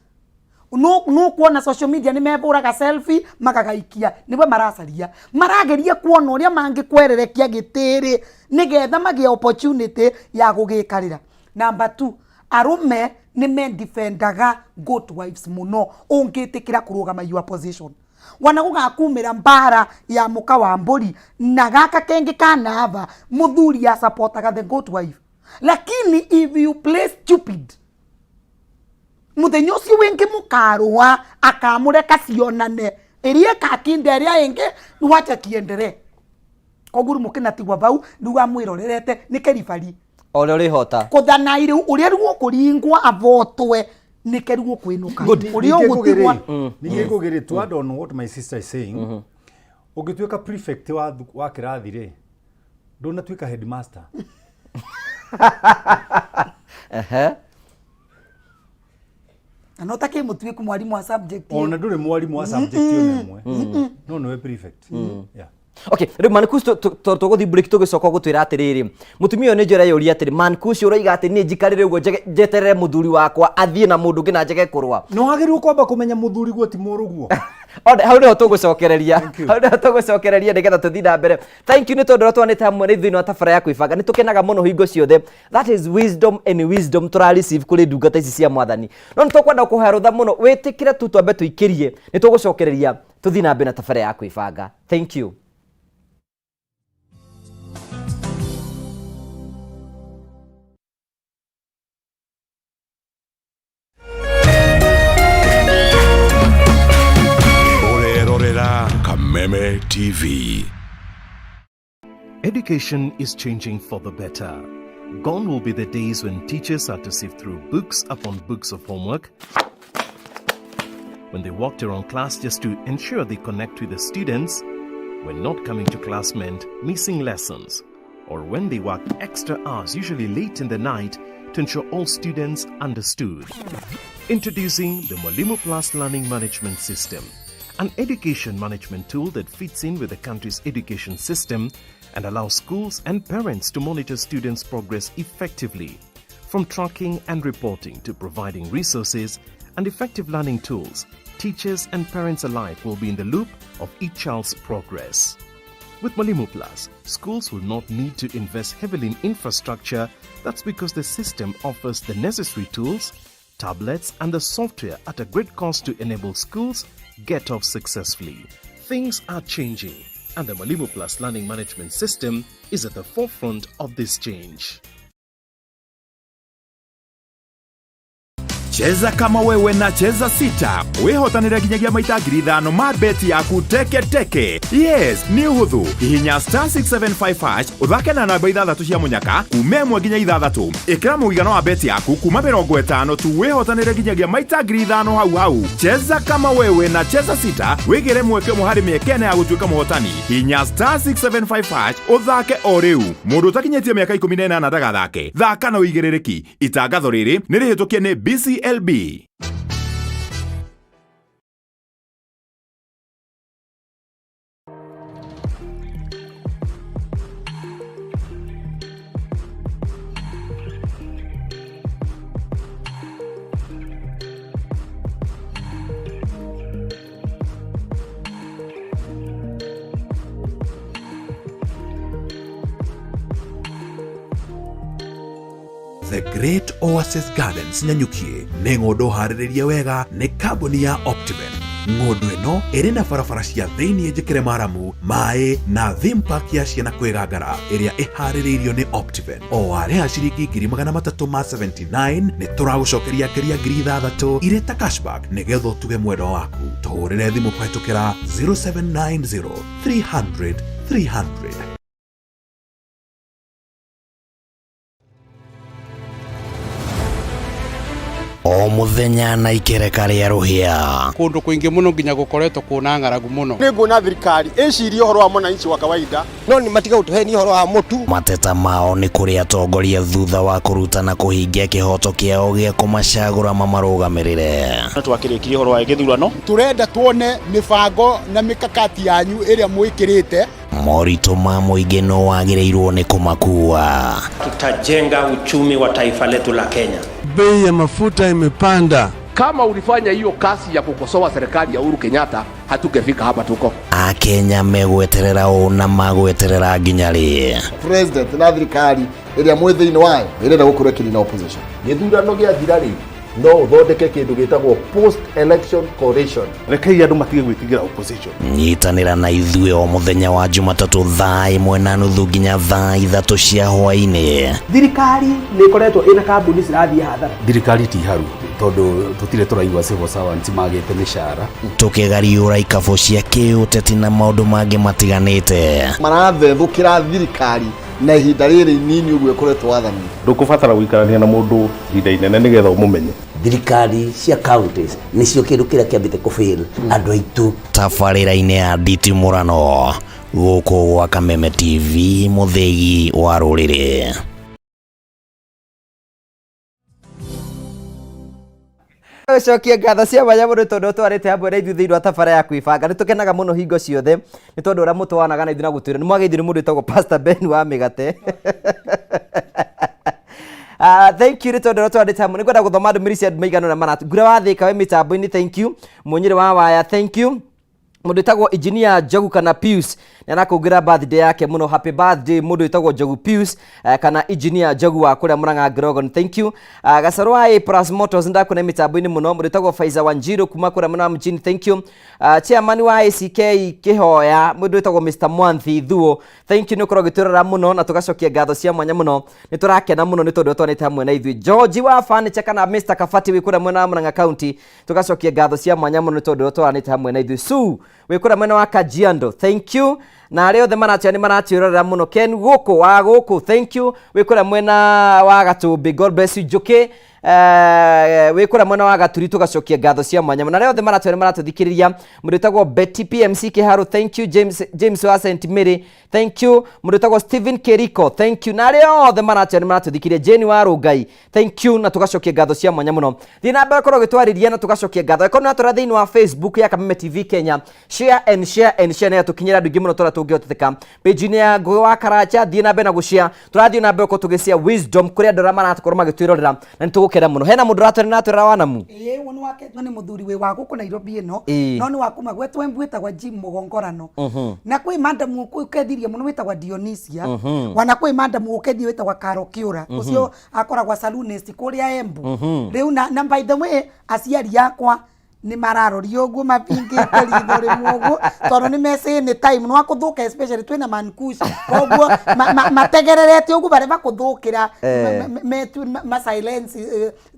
No kuona social media nĩ mebũraga selfie makagaikia, nĩwe maracaria, marageria kuona ũrĩa mangĩkwererekia gĩtĩrĩ nĩgetha magĩe opportunity ya gũgĩkarĩra. Number two, arũme nĩ mendefendaga goat wives mũno. Ũngĩtĩkĩra kũrũgama your position, wana gũgakumĩra mbara ya mũka wa mbũri na gaka kengĩ kanava, mũthuri asapotaga the goat wife. Lakini if you play stupid, muthenya ũcio wĩngĩ mũkarũa, akamũreka cionane ĩrĩa ĩkakinda ĩrĩa ĩngĩ, wacha kiendelee. Koguo rĩu mũkĩnatigwa vau rĩu amwĩrorerete nĩ keribari. O ũrĩa ũrĩhota. Kũthanai rĩu ũrĩa rĩu ũkũringwo avotwe nĩke rĩu ũkwĩnũka ũrĩa ũgũtigwa. Ningĩ ngũgĩrĩ, to add on what my sister is saying, ũngĩtuĩka prefect wa kĩrathi rĩ, ndũnatuĩka headmaster. Na no ta kĩmũtuĩku mwarimũ wa subject. Ona ndũrĩ mwarimũ wa subject ona ĩmwe, no nĩwe prefect. Yeah. Okay, rĩu Mankush, tũgũthiĩ break, tũgĩcoka gũtwĩra atĩrĩrĩ, mũtumia ũyũ nĩ njũra yũria atĩrĩ, Mankush, ũroiga atĩ niĩ njikarĩre ũguo njeterere mũthuri wakwa athiĩ na mũndũ ũngĩ na njage kũrũa? No wagĩrĩirwo kwamba kũmenya mũthuri guo ti mũrũguo. One, hau nĩho tũgũcokereria, hau nĩho tũgũcokereria nĩgetha tũthiĩ na mbere. Thank you nĩ tondũ ũrĩa twanĩte hamwe nĩ thĩinĩ wa tabara ya kwĩbanga. Nĩ tũkenaga mũno hingo ciothe. That is wisdom and wisdom tũra receive kũrĩ ndungata ici cia mwathani. No nĩ tũkwenda kũhoya rũtha mũno wĩtĩkĩre tu twambe tũikĩrie, nĩ tũgũcokereria tũthiĩ na mbere na tabara ya kwĩbanga. Thank you. Ũrerorera Kameme TV. Education is changing for the better. Gone will be the days when teachers had to sift through books upon books of homework, when they walked around class just to ensure they connect with the students, when not coming to class meant missing lessons, or when they worked extra hours, usually late in the night, to ensure all students understood. Introducing the Mwalimu Plus Learning Management System, an education management tool that fits in with the country's education system and allows schools and parents to monitor students' progress effectively. From tracking and reporting to providing resources and effective learning tools, teachers and parents alike will be in the loop of each child's progress. With Mwalimu Plus, schools will not need to invest heavily in infrastructure. That's because the system offers the necessary tools, tablets, and the software at a great cost to enable schools get off successfully. Things are changing, and the Mwalimu Plus Learning Management System is at the forefront of this change. Cheza kama wewe na Cheza Sita, wĩhotanĩre nginyagia maita 5,000 ma beti yaku teke teke. Yes, nĩ ũhũthũ. Hihinya star 675 hash, ũthake na namba ithathatũ cia mũnyaka kuma 1 nginya 6. Ĩkĩra mũigana wa beti yaku kuma 50 tu, wĩhotanĩre nginyagia maita 5,000 hau hau. Cheza kama wewe na Cheza Sita, wĩgĩre mweke ũmwe harĩ mĩeke ĩna ya gũtuĩka mũhotani. Hihinya star 675 hash ũthake o rĩu. Mũndũ ũtakinyĩtie mĩaka 18 ndagathake. Thaka na ũigĩrĩrĩki. Itangatho rĩrĩ nĩ rĩhĩtũkie nĩ BCLB. The Great Oasis Gardens Nanyuki nĩ ng'ũndũ harĩrĩrie wega nĩ kambuni ya Optiven. Ng'ũndũ ĩno ĩrĩ na barabara cia thĩiniĩ njĩkĩre maramu, maĩ na theme park ya ciana kwĩgangara ĩrĩa ĩharĩrĩirio nĩ Optiven. O warĩha ciringi 379,000 nĩ tũragũcokeria ngeria 6,000 irĩ ta cashback nĩgetha ũtuge mwendwa waku. Tũhũrĩre thimũ kũhetũkĩra 0790 300 300. O muthenya na ikereka rĩa rũhĩa. Kũndũ kũingĩ mũno nginya gũkoretwo kwĩna ng'aragu mũno. Nĩ nguona thirikari ĩcirie ũhoro wa mwananchi wa kawaida, no nĩ matiga gũtũhenia ũhoro wa mũtu. Mateta mao nĩ kũrĩ atongoria thutha wa kũruta na kũhingia kĩhoto kĩao gĩa kũmacagũra mamarũgamĩrĩre. Twakĩrĩkirie ũhoro wa gĩthurano. Tũrenda tuone mĩbango na mĩkakati yanyu ĩrĩa mwĩkĩrĩte. Moritũ ma mũingĩ no wagĩrĩirwo nĩ kũmakua. Tutajenga uchumi wa taifa letu la Kenya. Bei ya mafuta imepanda. Kama ulifanya hiyo kazi ya kukosoa serikali ya Uhuru Kenyatta, hatungefika hapa tuko. Akenya megweterera ũ na magweterera nginya rĩ? President na thirikari ĩrĩa mwĩ thĩinĩ wayo ĩrenda gũkorwo ĩkĩnina opposition. Gĩthurano gĩathira rĩ, no ũthondeke kĩndũ gĩtagwo post election coalition. Rekei andũ matige gwĩtigĩra opposition. Nyitanĩra na ithuĩ o mũthenya wa Jumatatũ thaa 1:30 nginya thaa 3 cia hwaĩ-inĩ. Thirikari nĩ ĩkoretwo ĩna kambuni cirathiĩ hathara. Thirikari ti haru tondũ tũtirĩ tũraigua civil servants magĩte mĩcara. Tũkĩgariũra ikabũ cia kĩũteti na maũndũ mangĩ matiganĩte. Marathethũkĩra thirikari na ihinda rĩrĩ inini ũguo ĩkoretwo wathani. Ndũkũbatara gũikarania na mũndũ ihinda inene nĩgetha ũmũmenye. Thirikari cia counties nĩcio kĩndũ kĩrĩa kĩambĩte kũfail andũ aitũ. Tabarĩra-inĩ ya nditimũrano gũkũ gwa Kameme TV, mũthĩgi wa rũrĩrĩ. Gũcokia ngatho cia mwanya mũno tondũ twarĩte hamwe na ithuĩ thĩinĩ wa tabara ya kwĩbanga. Nĩ tũkenaga mũno hingo ciothe nĩ tondũ ũrĩa mũtwanaga na ithuĩ na gũtwĩra. Nĩ mwageithio nĩ mũndũ wĩtagwo Pastor Ben wa mĩgate. Thank you nĩ tondũ ũrĩa twarĩte hamwe. Nĩ ngwenda gũthoma ndũmĩrĩri cia andũ maigana ũna maratũ. Ngura wa Thĩka wĩ mĩtambo-inĩ, thank you. Mũnyĩrĩ wa Waya, thank you. Mũndũ wĩtagwo Engineer Njogu kana Pius nĩ arakũngũĩra birthday yake mũno. Happy birthday mũndũ wĩtagwo Njogu Pius kana Engineer Njogu wa kũrĩa Murang'a Grogon, thank you. Gacarũ wa A Plus Motors ndakuona mĩtambo-inĩ mũno. Mũndũ wĩtagwo Faiza Wanjiru kuma kũrĩa mwena wa mjini, thank you. Chairman wa ACK Kĩhoya mũndũ wĩtagwo Mr Mwanthi Thuo, thank you nĩ ũkorwo ũgĩtwĩrora mũno na tũgacokia ngatho cia mwanya mũno. Nĩ tũrakena mũno nĩ tondũ twanĩte hamwe na ithuĩ. George wa Furniture kana Mr Kabati wĩ kũrĩa mwena wa Murang'a County, tugacokia ngatho cia mwanya mũno nĩ tondũ twaranĩte hamwe na ithuĩ. Sue wĩ kũrĩa mwena wa Kajiado, thank you. Na arĩa othe maratwĩra nĩ maratwĩrorera mũno. Ken gũkũ wa gũkũ, thank you. Wĩ kũrĩa mwena wa Gatũmbĩ, God bless you. Njũkĩ wĩ kũrĩa mwena wa Gaturi, tũgacokia ngatho cia mwanya mũno. Na arĩa othe maratwĩra nĩ maratũthikĩrĩria. Mũndũ wĩtagwo Betty PMC Kĩharũ, thank you. James wa St Mary, thank you. Mũndũ wĩtagwo Stephen Kiriko, thank you. Na arĩa othe maratwĩra nĩ maratũthikĩrĩria. Jane wa Rũngai, thank you. Na tũgacokia ngatho cia mwanya mũno. Thiĩ na mbere korwo ũgĩtwarĩria na tũgacokia ngatho. Angĩkorwo nĩ ũratwĩra thĩinĩ wa Facebook ya Kameme TV Kenya, share and share and share nĩgetha tũkinyĩre andũ aingĩ mũno tũrĩa tũngĩhoteteka. Page-inĩ ya Ngũgĩ wa Karanja, thiĩ na mbere na gũshare. Tũrathiĩ na mbere gũkorwo tũgĩshare wisdom kũrĩ andũ arĩa marakorwo magĩtwĩrorera na nĩ tũgũkena mũno. Hena mũndũ ũratwĩra nĩ aratwĩrora wanamu? Ĩĩ, ũyũ nĩ waketwo nĩ mũthuri wĩ wa gũkũ Nairobi ĩno. No nĩ wa kuma gwetwo Embu wĩtagwo Jim Mũgongorano. Na kwĩ madam ũkethirie mũno wĩtagwa Dionisia. Wana kwĩ madam ũkethie wĩtagwa Karo Kĩũra. Ũcio akoragwa salonist kũrĩa Embu. Rĩu na by the way aciari akwa nĩ mararoria ũguo mabingĩte ritho rĩmwe ũguo tondũ nĩ mecĩ nĩ time nĩ wakũthũka especially twĩna mankush koguo mategererete ũguo barĩa bakũthũkĩra ma silence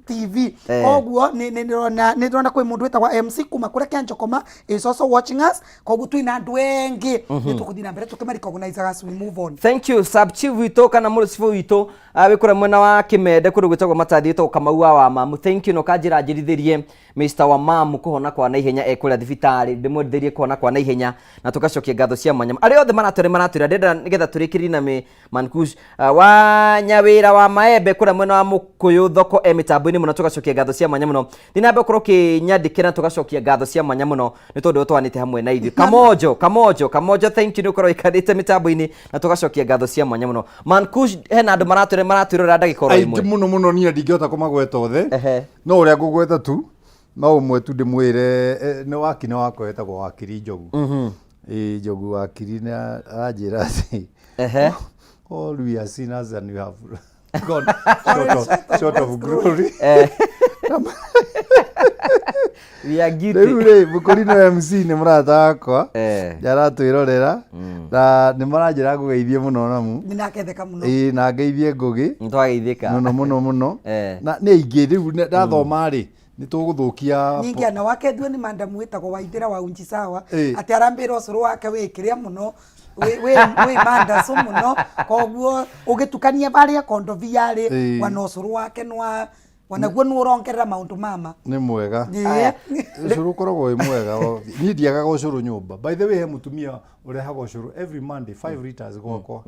TV. Koguo nĩ ndĩrona kwĩ mũndũ wĩtagwa MC kuma kũrĩa Kĩanjokoma is also watching us. Koguo twĩna andũ engĩ, nĩ tũgũthiĩ na mbere tũkĩma recognize as we move on. Thank you sub chief witũ kana mũrũcibũ witũ wĩ kũrĩa mwena wa Kĩmende kũndũ gwĩtagwo Matathi wĩtagwo Kamau wa Wamamu, thank you. Na ũkanjĩra njĩrithĩrie Mr Wamamu kũhona kwa naihenya e kũrĩa thibitarĩ, ndĩmwendithĩrie kũhona kwa naihenya na tũgacokia ngatho cia mwanya. Arĩa othe maratwĩra maratwĩra ndĩrenda nĩgetha tũrĩkĩrĩrie na Mankush wa Nyawĩra wa Maembe kũrĩa mwena wa Mũkũyũ thoko e mĩtambo-inĩ mũno, tũgacokia ngatho cia mwanya mũno. Thiĩ na mbere gũkorwo ũkĩnyandĩkĩra na tũgacokia ngatho cia mwanya mũno nĩ tondũ twanĩte hamwe na ithuĩ. Kamonjo, Kamonjo, Kamonjo, thank you nĩ ũkorwo ũikarĩte mĩtambo-inĩ na tũgacokia ngatho cia mwanya mũno. Mankush, hena andũ maratwĩra maratwĩrora ndagĩka oro Aingĩ ĩmwe. mũno mũno, niĩ ndingĩhota kũmagweta othe. No ũrĩa ngũgweta tu no ũmwe tu ndĩmwĩre, nĩ wakina wakwa wetagwo Wakiri Njogu. Ĩĩ, Njogu Wakiri nĩ aranjĩra atĩ all we are sinners and we have gone short of glory. We are guilty. Rĩu rĩ, Mũkũrinũ MC nĩ mũrata wakwa, nĩ aratwĩrorera na nĩ maranjĩra ngũgeithie mũno namu. Nĩ naketheka mũno. Ĩĩ, na ngeithie Ngũgĩ. Nĩ twageithĩka. Mũno mũno mũno. Na nĩ aingĩ rĩu ndathoma rĩ, nĩ tũgũthũkia. Ningĩ ana wakethio nĩ mandamu wĩtagwo Waithĩra wa Unjisawa. Atĩ arambĩra ũcũrũ wake wĩ kĩrĩa mũno wĩ mandacu mũno, koguo ũgĩtukania barĩa kondobia rĩ, wana ũcũrũ wake nwa wanaguo nĩ ũrongerera maũndũ mama. Nĩ mwega. Ũcũrũ ũkoragwo wĩ mwega. Niĩ ndiagaga ũcũrũ nyũmba. By the way, he mũtumia ũrehaga ũcũrũ every Monday 5 liters gwakwa.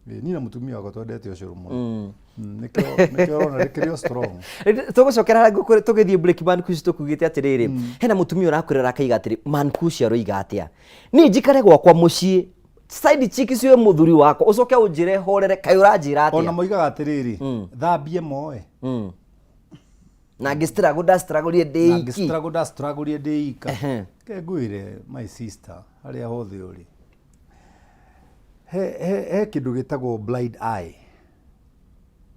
Niĩ na mũtumia wakwa twendete ũcũrũ mũno. Nĩkĩo ũrona rĩkĩrĩ o strong. Tũgũcokera harĩa ngũkwĩra tũgĩthiĩ break. Mankush tũkugĩte atĩrĩrĩ, hena mũtumia ũrakwĩrora akaiga atĩrĩ, Mankush aroiga atĩa? Niĩ njikare gwakwa mũciĩ side chick ciwe mũthuri wakwa ũcoke ũnjĩre horere, kaĩ ũranjĩra atĩa? Ona moigaga atĩrĩrĩ, thambie moe. Na ngĩ struggle nda struggle ndĩ Na iki. Ngĩ struggle nda struggle ndĩ ika. Ke ngwĩre my sister, harĩa hothe ũrĩ, he kĩndũ gĩtagwo blind eye.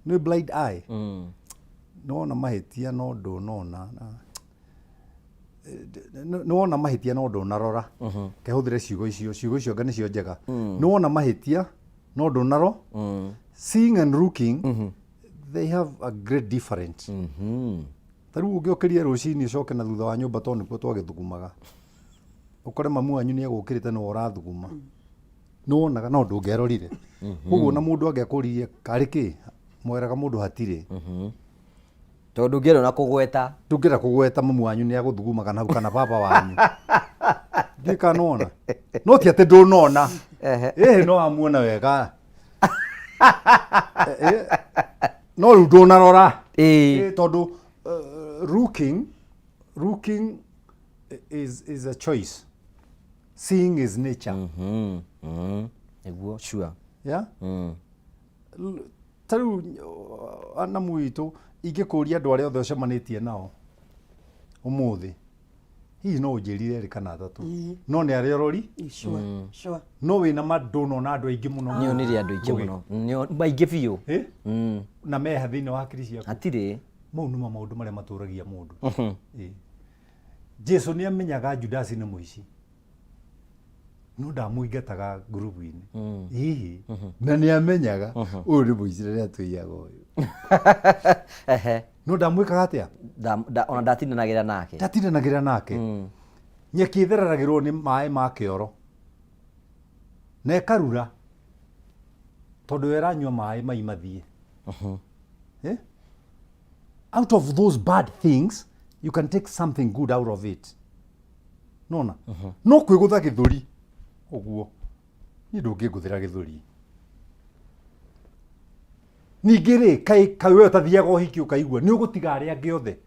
Nĩ blind eye? Nĩwona mahĩtia no ndũnona nĩwona mahĩtia no ndũnarora. Kehũthĩre ciugo icio, ciugo icio anga nĩcio njega. Nĩwona mahĩtia no ndũnaro. Seeing and looking, they have a great difference. Ta rĩu ũngĩokĩria rũcinĩ ũcoke na thutha wa nyũmba, tondũ nĩkuo twagĩthugumaga, ũkore mamu wanyu nĩ egũkĩrĩte nĩwe ũrathuguma, nĩwonaga no ndũngĩarorire. Koguo na mũndũ angĩakũririe karĩ kĩ, mweraga mũndũ hatirĩ. Tondũ ndũngĩenda ona kũgweta. Ndũngĩenda kũgweta mamu wanyu nĩ agũthugumaga na hau kana baba wanyu. Ndiũĩ kana nĩwona. No ti atĩ ndũnona. Ĩhĩ, no amuona wega. No rĩu ndũnarora. Tondũ looking Looking is a choice. Seeing is nature. Nĩguo sure. Yeah? Ta rĩu anamu witũ ingĩkũria andũ arĩa othe ũcemanĩtie nao ũmũthĩ hihi no ũnjĩrire erĩ kana atatũ no nĩ arĩa ũrori Sure, sure. No wĩna ma ndũnona andũ aingĩ mũno. Nĩonire andũ aingĩ Ngũgĩ. mũno. Maingĩ biũ. Eh? Na meha thĩinĩ wa hakiri ciaku. Hatirĩ. Mau nĩmo maũndũ marĩa matũragia mũndũ. Ĩ. Jesu nĩ amenyaga Judasi nĩ mũici no ndamũingataga ngurubu-inĩ hihi na nĩ amenyaga ũyũ nĩ mũici na nĩ atũiyaga ũyũ. No ndamwĩkaga atĩa? Ona ndatindanagĩra nake. Ndatindanagĩra nake. Nyeki ĩthereragĩrwo nĩ maĩ ma kĩoro na ĩkarura tondũ yo ĩranyua maĩ mai mathiĩ. Eh? Out of those bad things you can take something good out of it. Nona no kwĩgũtha gĩthũri ũguo niĩ ndũngĩngũthĩra gĩthũri. Ningĩ rĩ, kaĩ kaĩ we ũtathiaga ũhiki ũkaigua nĩ ũgũtiga arĩa angĩ othe?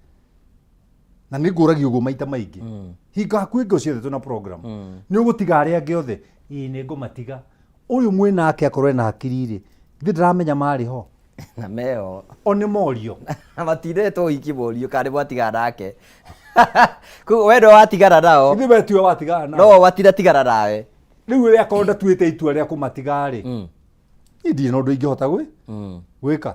Na nĩ ngũragia ũguo maita maingĩ hingo hakuhĩ ngo ciothe twĩna program, nĩ ũgũtiga arĩa angĩ othe? Ĩĩ, nĩ ngũmatiga. Ũyũ mwĩ nake akorwo ena hakiri rĩ, ithuĩ ndĩramenya marĩ ho. Na meho. O nĩ morio. Na matindĩtwo ũhiki morio kana nĩ mwatigana nake. Koguo we nĩwe watigana nao. Ithuĩ we tiwe watigana nao. No matinatigana nawe. Rĩu ũrĩa akorwo ndatuĩte itua rĩa kũmatiga rĩ, niĩ ndirĩ na ũndũ ingĩhota gwĩka.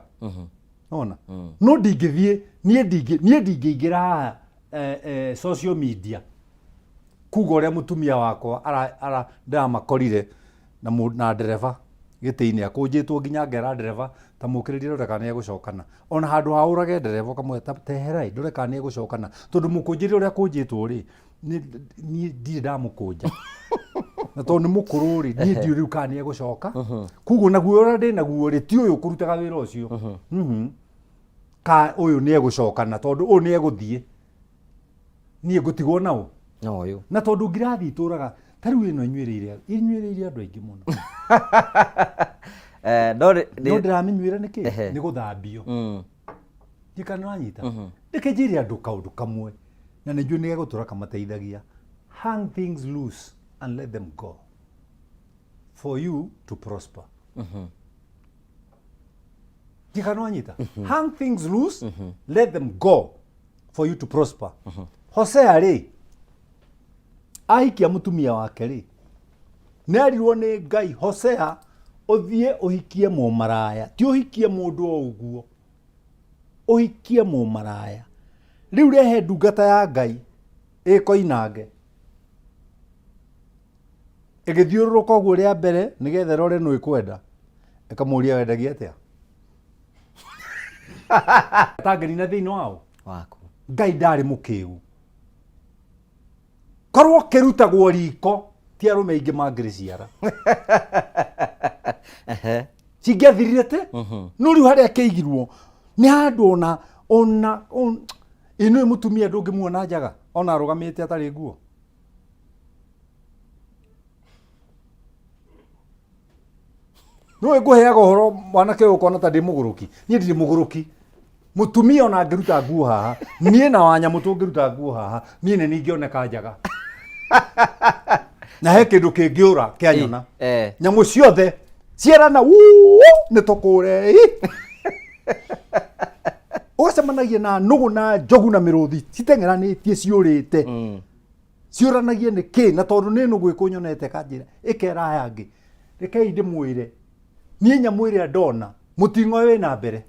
Ona no ndingĩthiĩ niĩ ndingĩ niĩ ndingĩingĩra haha social media kuga ũrĩa mũtumia wakwa ara ndĩramakorire na ndereba gĩtĩ-inĩ akũnjĩtwo nginya ngera ndereba ta mũkĩrĩrie ndore kana nĩegũcokana. Ona handũ ha ũrage ndereba ũkamwĩra ta teherai ndore kana nĩegũcokana, tondũ mũkũnjĩre ũrĩa akũnjĩtwo rĩ, niĩ ndirĩ ndamũkũnja na tondũ nĩ mũkũrũ rĩ, niĩ ndiũĩ rĩu kana nĩegũcoka. Koguo naguo ũrĩa ndĩ naguo rĩ, ti ũyũ ũkũrutaga wĩra ũcio. Ka ũyũ nĩegũcokana tondũ ũyũ nĩegũthiĩ, niĩ ngũtigwo na ũ? Na ũyũ. Na tondũ ngirathi itũraga ta rĩu ĩno ĩnyuĩrĩire andũ aingĩ mũno. No No ndĩramĩnyuĩra nĩkĩ? Nĩ gũthambio. Ndiũĩ kana nĩwanyita. Reke njĩre andũ kaũndũ kamwe na nĩ njũĩ nĩ gegũtũra kamateithagia. Hang things loose and let them go for you to prosper. Ndiũĩ kana nĩwanyita. Hang things loose, let them go for you to prosper. Hosea rĩ, ahikia mũtumia wake rĩ, nĩ erirwo nĩ Ngai, Hosea, ũthiĩ ũhikie mũmaraya, ti ũhikie mũndũ o ũguo, ũhikie mũmaraya. Rĩu rehe ndungata ya Ngai ĩkoinange ĩgĩthiũrũrũka ũguo rĩa mbere nĩgetha ĩrore nũ ĩkwenda, ĩkamũria wendagia atĩa? Tangĩnina thĩinĩ wao waku. Ngai ndarĩ mũkĩgu. Korwo kĩrutagwo riko ti arũme aingĩ mangĩrĩciara. Cingĩathirire te no rĩu harĩa kĩigirwo nĩ handũ ona ĩno mũtumia ndũngĩmuona njaga ona arũgamĩte atarĩ nguo. Nĩwe ngũheaga ũhoro mwanake ũyũ ũkona ta ndĩ mũgũrũki. Niĩ ndirĩ mũgũrũki. Mũtumia ona angĩruta nguo haha, niĩ na wanyamũ tũngĩruta nguo haha, niĩ nĩ ningĩoneka njaga. Na he kĩndũ kĩngĩũra kĩanyona. Nyamũ ciothe ciarana wuu nĩ tũkũre. Ũgacemanagia na nũgũ na njogu na mĩrũthi citeng'eranĩtie ciũrĩte. Ciũranagie nĩ kĩ, na tondũ nĩ nũgũ ĩkũnyonete kanjĩra ĩkera aya angĩ, rekei ndĩmwĩre niĩ nyamũ ĩrĩa ndona mũting'oe wĩna mbere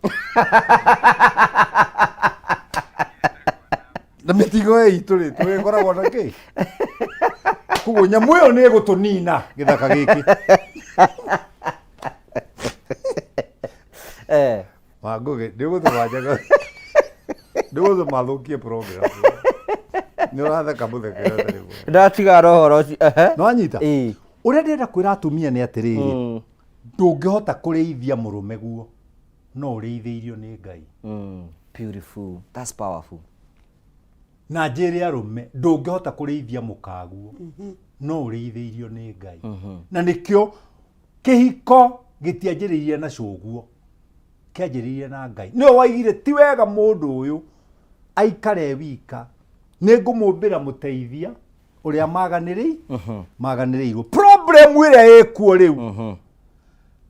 na mĩting'oe itũ rĩ tũgĩkoragwo na kĩ, koguo nyamũ ĩyo nĩ ĩgũtũnina gĩthaka gĩkĩ. Wangũgĩ, ndĩgũtũma njaga, ndĩgũtũma thũkie program. Nĩ ũratheka mũthekere ũtarĩ mwega. Ndatiga na ũhoro ũcio. Nĩwanyita? Ũrĩa ndĩrenda kwĩra atumia nĩ atĩrĩrĩ, ndũngĩhota kũrĩithia mũrũme guo, no ũrĩithĩirio nĩ Ngai. Beautiful. That's powerful. Na njĩre arũme, ndũngĩhota kũrĩithia mũkaguo, no ũrĩithĩirio nĩ Ngai. Na nĩkĩo kĩhiko gĩtianjĩrĩirie na cũguo, kĩanjĩrĩirie na Ngai. Nĩwe waigire ti wega mũndũ ũyũ aikare wika, Nĩ ngũmũmbĩra mũteithia ũrĩa maganĩrĩi maganĩrĩirwo. Problem ĩrĩa ĩkuo rĩu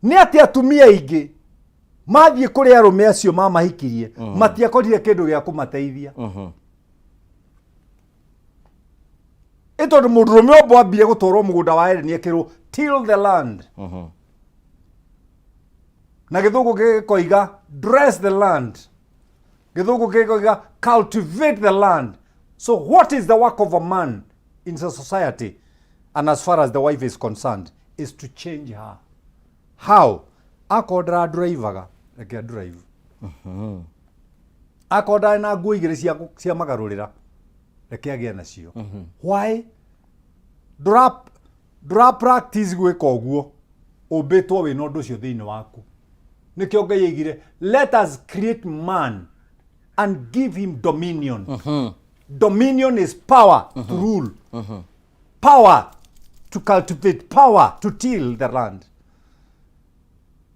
nĩ atĩ atumia aingĩ mathiĩ kũrĩ arũme acio mamahikirie matiakorire kĩndũ gĩa kũmateithia. Ĩ tondũ mũndũrũme ombo ambire gũtwarwo mũgũnda wa Edeni ekĩrwo till the land. Na gĩthũngũ gĩkoiga dress the land. Gĩthũngũ gĩkoiga cultivate the land. So what is the work of a man in the society and as far as the wife is concerned is to change her. How? Akorwo ndĩradrivaga, reke drive. Akorwo ndarĩ na nguo igĩrĩ cia, cia magarũrĩra, reke agĩe nacio. Why? Ndũra ndũra practice gwĩka ũguo ũmbĩtwo wĩna ũndũ ũcio thĩinĩ waku. Nĩkĩo Ngai aigire let us create man and give him dominion. Dominion is power to rule. Power to cultivate, power to till the land.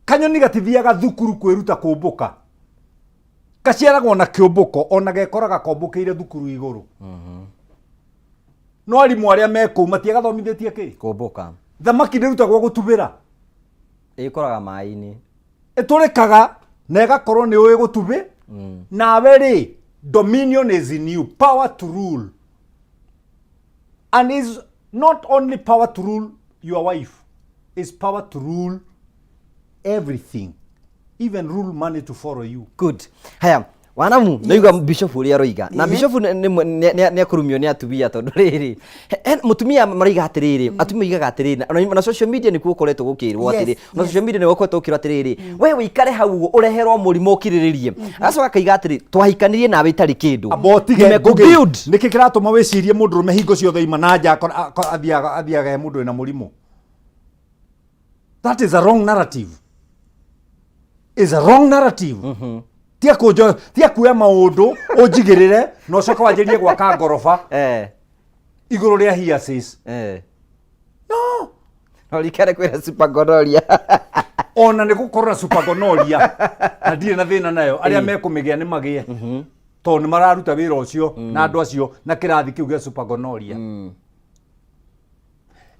Kanyoni gatithiaga thukuru kwĩruta kũmbũka. Kaciaragwo na kĩũmbũko ona gekoraga kombũkĩire thukuru igũrũ. No arimũ arĩa me kũu matiagathomithĩtie kĩ? Kũmbũka. Thamaki ndĩrutagwo gũtubĩra. Ĩkoraga maĩ-inĩ. Ĩtũrĩkaga na ĩgakorwo nĩ ũĩ gũtubĩ. Nawe rĩ, dominion is in you, power to rule. And is not only power to rule your wife, is power to rule everything. Even rule money to follow you. Good. Haya, wanamu naigua bishop ũrĩa aroiga na bishop nĩ akũrumio nĩ atumia tondũ rĩrĩ mũtumia maroiga atĩrĩrĩ atumia moigaga atĩrĩrĩ na social media nĩkuo gũkoretwo gũkĩrwo atĩrĩ na social media nĩkuo gũkoretwo gũkĩrwo atĩrĩrĩ we wĩikare hau ũguo ũreherwo mũrimũ ũkirĩrĩrie agacoka akaiga atĩrĩ twahikanirie nawe itarĩ kĩndũ Amba ũtige Nimekũ Ngũgĩ. build. Nĩkĩ kĩratũma wĩcirie mũndũrũme hingo ciothe ima na nja athiaga he mũndũ wĩna mũrimũ? That is a wrong narrative. Is a wrong narrative. Tia kũnjo tia kuoya maũndũ ũnjigĩrĩre na ũcoke wanjĩrie gwaka ngoroba igũrũ rĩa hearsays. No. No rikare kwĩra super gonorrhea. Ona nĩ gũkorwo na super gonorrhea na ndirĩ na thĩna nayo arĩa mekũmĩgĩa nĩ magĩe tondũ nĩ mararuta wĩra ũcio na andũ acio na kĩrathi kĩu gĩa super gonorrhea.